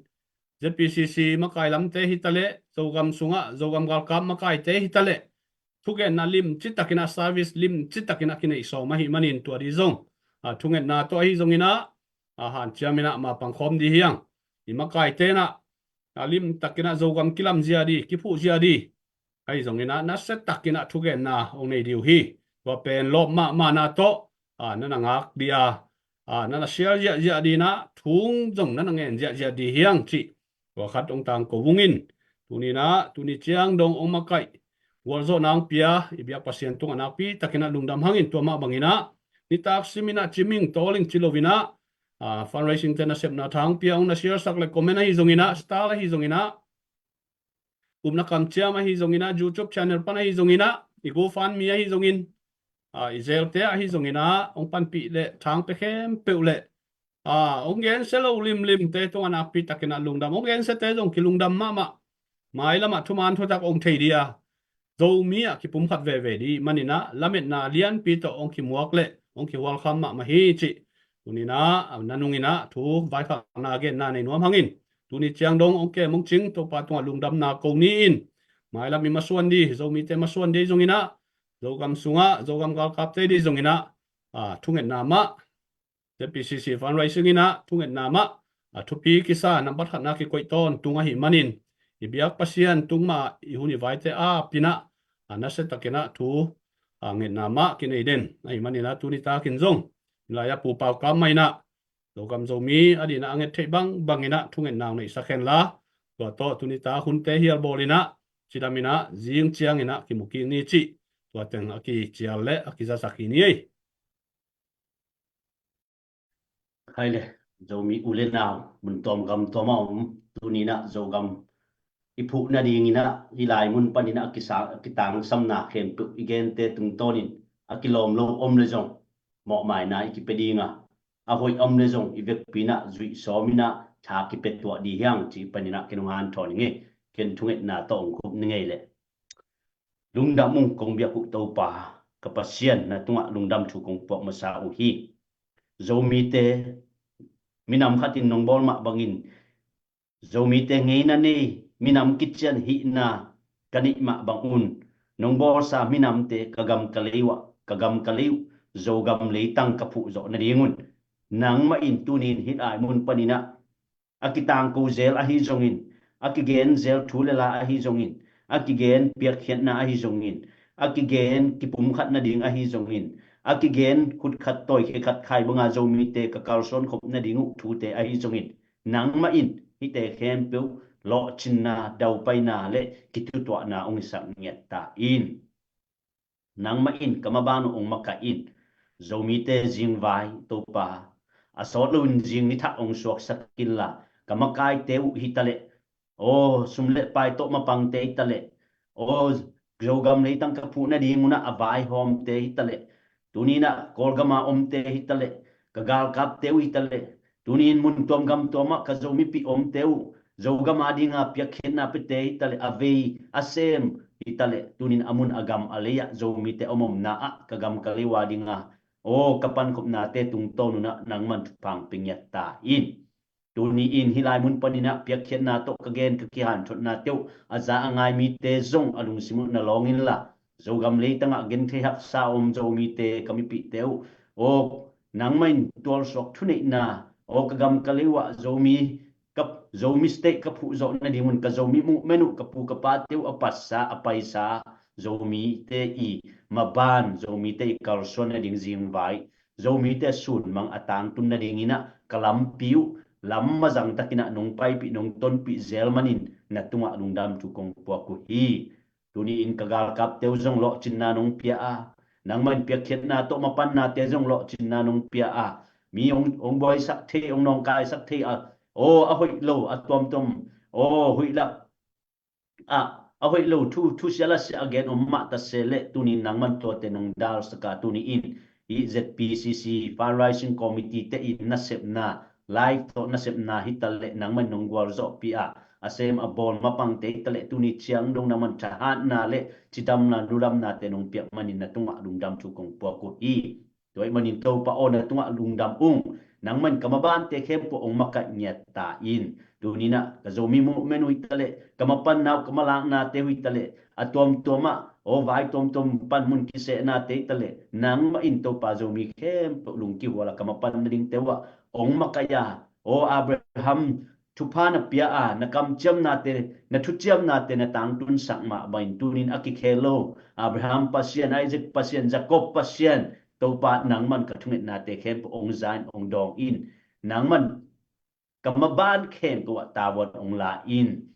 Z P C C makai lamte hi ta leh Zogam sungah Zogam galkap makaite hi ta leh thugenna limci takin ah service limci takin ah kineih sawm ahih manin tua dih zong thungetna tawh ahi zongin ah hanciam in ah mapang khawm dih hi hang. I makaite in ah lim takin ah Zogam kilam zia dih kiphuh zia dih ahi zongin ah nasia takin ah thugenna hong nei dih uh hi. Tua pen lawp mahmahna tawh na na ngak dih a na na share ziahziah dih in ah thu zong na na ngen ziahziah dih hi hang cih tua khat hong tangko vung in. Tuni in ah tuni ciang dong hong makaih gualzawhna hong pia i biak Pasian tungah nakpi takin ah lungdam hangin tua mah bangin ah nitak sim in ah ciming tawling ci lo in ah fundraising te nasepna tha hong pia hong na share sak le comment ahi zongin ah star ahi zongin ah upna kamciam ahi zongin ah YouTube channel pan ahi zongin ah i GoFundMe ahi zongin i zelte ahi zongin ah hong panpih le tha hong pia khempeuh le hong gensia lo limlimte tungah nakpi takin ah lungdam hong gensiate zong kilungdam mahmah. Mailamah thuman thutak hong thei dih a Zomi ah kipumkhat veve dih manin ah lametna lianpi tawh hong kimuak le hong kihualkham mahmah hi cih tuni in ah na nung in ah thu vaikhakna genna nei nuam hangin tuni ciang dong hong kem hong cing Topa tungah lungdamna ko ni in mailam i masuan dih Zomite masuan dih zongin ah Zogam sungah Zogam galkapte dih zongin ah thungetna mah Z P C C fundraising in ah thungetna mah thupi kisa nambat khatna kikoih tawntung ahih manin i biak Pasian tung mah i hun i vaite ap in ah nasia takin ah thu ngetna mah kinei den ahih manin ah tuni takin zong lai a pu pau kam mah in ah Zogam Zomi a dingin ah a nget theih bangbang in ah thungetna hong neihsak hen la tua tawh tuni tak hunte hial bawl in ah cidam in ah zing ciangin ah kimu kik ni cih tua teng a kicial le a kizasak hi ni ei. Hai le Zomi u le nau mun tawm gam tawm a om tuni in ah Zogam i phuh nadingin ah hih lai mun panin ah a kitangsamna khempeuh i gente tungtawnin a kilawm lo om le zong mawhmaina i kipia ding a a hoih om le zong i vekpi in ah zuih sawm in ah tha kipia tuah dih hi hang cih panin ah ken hong hanthawn ing ei. Ken thungetna tawh hong khup ning ei leh lungdam ung kong biak uh Topa ka Pasian na tungah lungdam thu kong puak masa uh hi. Zomite minam khatin nong bawl mah bangin Zomite ngeina nei minam kician hihna ka neih mah bangun nong bawlsa minamte ka gam ka lei uh ah ka gam ka lei uh Zogam leitang ka phuh zawh nadingun nangmah in tunin hih lai mun panin ah a kitangko zel ahi zongin a kigen zel thu le la ahi zongin a kigen piakkhiatna ahi zongin a kigen kipumkhat nading ahi zongin a kigen khutkhat tawikhe khat khai banga Zomite ka kalsuan khop nading uh thute ahi zongin nangmah in hihte khempeuh lawhcinna daupaina le kitutuahna hong hisak ngiat ta in. Nangmah in ka maban uh hong makaih in Zomite zingvai Topa, a sawt loin zing ni thak hong suaksak inla, ka makaite uh hitaleh, aw, sum le pai tawh mapangte hitaleh, aw, Zogam leitang ka phuh nading unah a vaihawmte hitaleh, tuni inah Kawlgama omte hitaleh, ka galkapte uh hitaleh, tuni in mun tuam gam tuamah ka Zomipih omte uh Zogam a dinga piakkhiatna piate hitaleh, a vei a sem hitaleh, tuni in a mun a gam a lei ah Zomite om omna ah ka gam ka lei uh a dinga, aw, ka pankhopnate tungtawn unah nangman thupha hong pia ngiat ta in. Tuni in hih lai mun paninah piakkhiatna tawh ka gen ka kihanthotnate uh a za a ngai mite zong a lungsim uh na lawng inla, Zogam leitangah genthei haksa a om Zomite ka mipihte uh, aw, nangmah in tualsuak thuneihna, aw, ka gam ka lei uh ah Zomi, ka Zomi state ka phuh zawh nadingun ka Zomi movement uh ka pu ka pate uh a patsa a paisa Zomite i maban, Zomite i kalsuan nading zingvai, Zomite sunmang a tangtun nadinginah ka lampi uh lam mazang takinah nong paipih nong tonpih zel manin na tungah lungdam thu kong puak uh hi. Tuni in ka galkapte uh zong lawhcinna nong pia a, nangmah in piakkhiatna tawh mapannate zong lawhcinna nong pia a, mi hong, hong buaisak thei, hong nawngkaisak thei a, aw, a hoih lo a tuamtuam, aw, huih lak ah a hoih lo thu, thusia lasia a gen om mah ta se leh, tuni in nangman tuate nong dalsak a, tuni in hih Z P C C Fundraising Committee te in nasepna, live tawh nasepna hitaleh nangman nong gualzawhpih a, a sem a bawl mapangte hitaleh, tuni ciang dong nangman thahatna le cidamna, lungdamnate nong piak manin na tungah lungdam thu kong puak uh hi. Tua ahih manin Topa aw, na tungah lungdam ung. Nangman ka mabante khempeuh hong makaih ngiat ta in. Tuni inah ka Zomi movement uh hitaleh, ka mapanna uh, ka malaknate uh hitaleh, a tuamtuamah, aw, vai tuamtuam panmun kisehnate hitaleh, nangmah in Topa Zomi khempeuh lungkihual a ka mapan nadingte uh ah hong makaih a, aw, Abraham thupha na pia a, na kamciamnate, na thuciamnate na tangtunsak mah bangin tuni in a kikhel lo Abraham Pasian, Isaac Pasian, Jacob Pasian, Topa nangman ka thungetnate khempeuh hong za in, hong dawng in. Nangman ka maban khempeuh ah tavuan hong la in.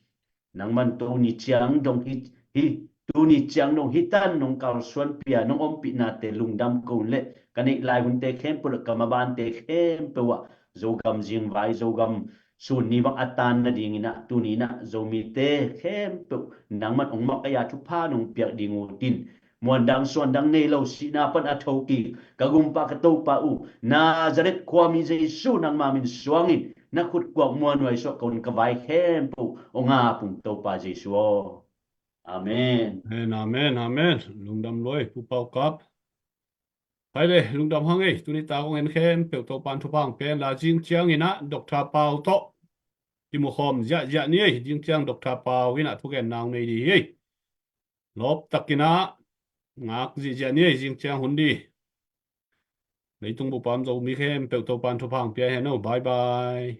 Nangman tuni ciang dong hi, hi, tuni ciang dong hi tan nong kalsuanpih a, nong ompihnate lungdam ko un leh, ka neih lai hunte khempeuh leh ka mabante khempeuh ah Zogam zingvai, Zogam sun ni bang a tan nadinginah tuni inah Zomite khempeuh nangman hong makaih a, thupha nong piak ding uh tin, muandang suandang nei lo, sihna pan a thokik ka gumpa ka Topa uh, Nazareth khuami Jesu nangma min suangin na khutkuak muanhuai suah ka hun ka vai khempeuh hong ap ung Topa Jesu aw. Amen. Amen, amen, amen. Lungdam luai Pu Pau Kap. Hai le, lungdam hang ei. Tuni ta kong en khempeuh Topan thupha hong pia hen la, zing cianginah Doctor Pau tawh kimukhawm ziahziah ni ei. Zing ciang Doctor Pau inah thugen nang nei dih hi ei. Lawptakinah ngak zihziah ni ei, zing ciang hun dih. Leitung bup a om Zomi khempeuh Topan thupha hong pia hen aw. Bye bye.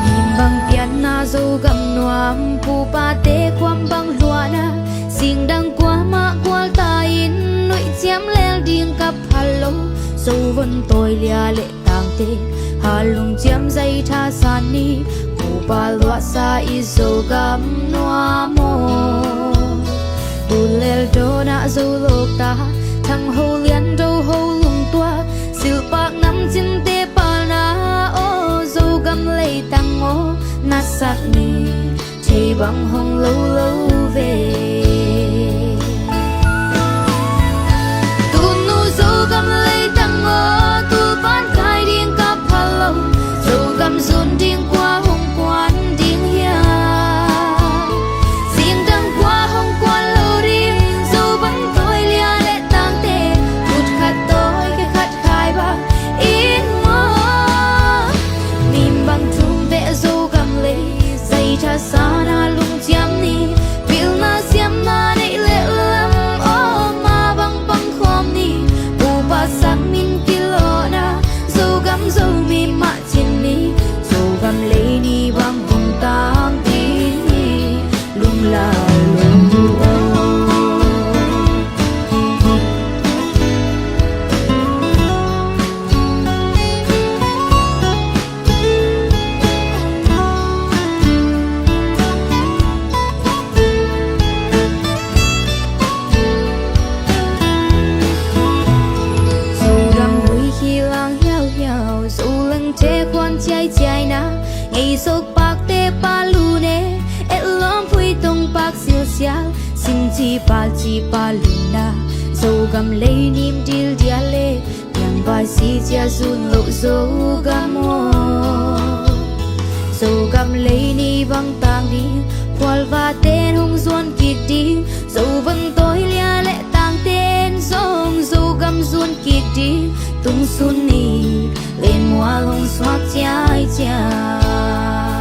Min bang pianna Zogam nuam, pupate kuam bang luahna, singdang kuamah kualta in, nuih ciam lel ding ka phal lo, Zovon tawi lia le tangte, halung ciam zai tha san ni, pupa luahsa i Zogam nuam aw. Tulel dawnah Zolawkta, thang ho lian do ho lungtuak, silpak namcinte palna aw, Zogam leitang aw, na sak ni thei bang hong lo lo ve. Tunu Zogam leitang aw, tulpan kai ding ka phal lo, Zogam zun ding kua hong kuan ding hiam? Singdang kua hong kuan lo ding, Zovon tawi lia le tangte, kut khat tawi khe khat khai bang in maw? Min bang thum veh Zogam lei, zai tha sana lungciam ni, pilna siamna neih le lam aw, ma bang pang khawm ni, pupa sak min kilawhna, Zogam Zomi mah cin ni, Zogam lei ni bang hong ta sial, simci palci palina, Zogam lei nim dil dia le, piangvai si cia zun lo Zogam aw. Zogam lei ni bang tang ding, phualva ten hong zuan kik ding, Zovang toi lia le tang ten zong Zogam zuan kik ding, tung sun ni len mual hong suak ciai ciai.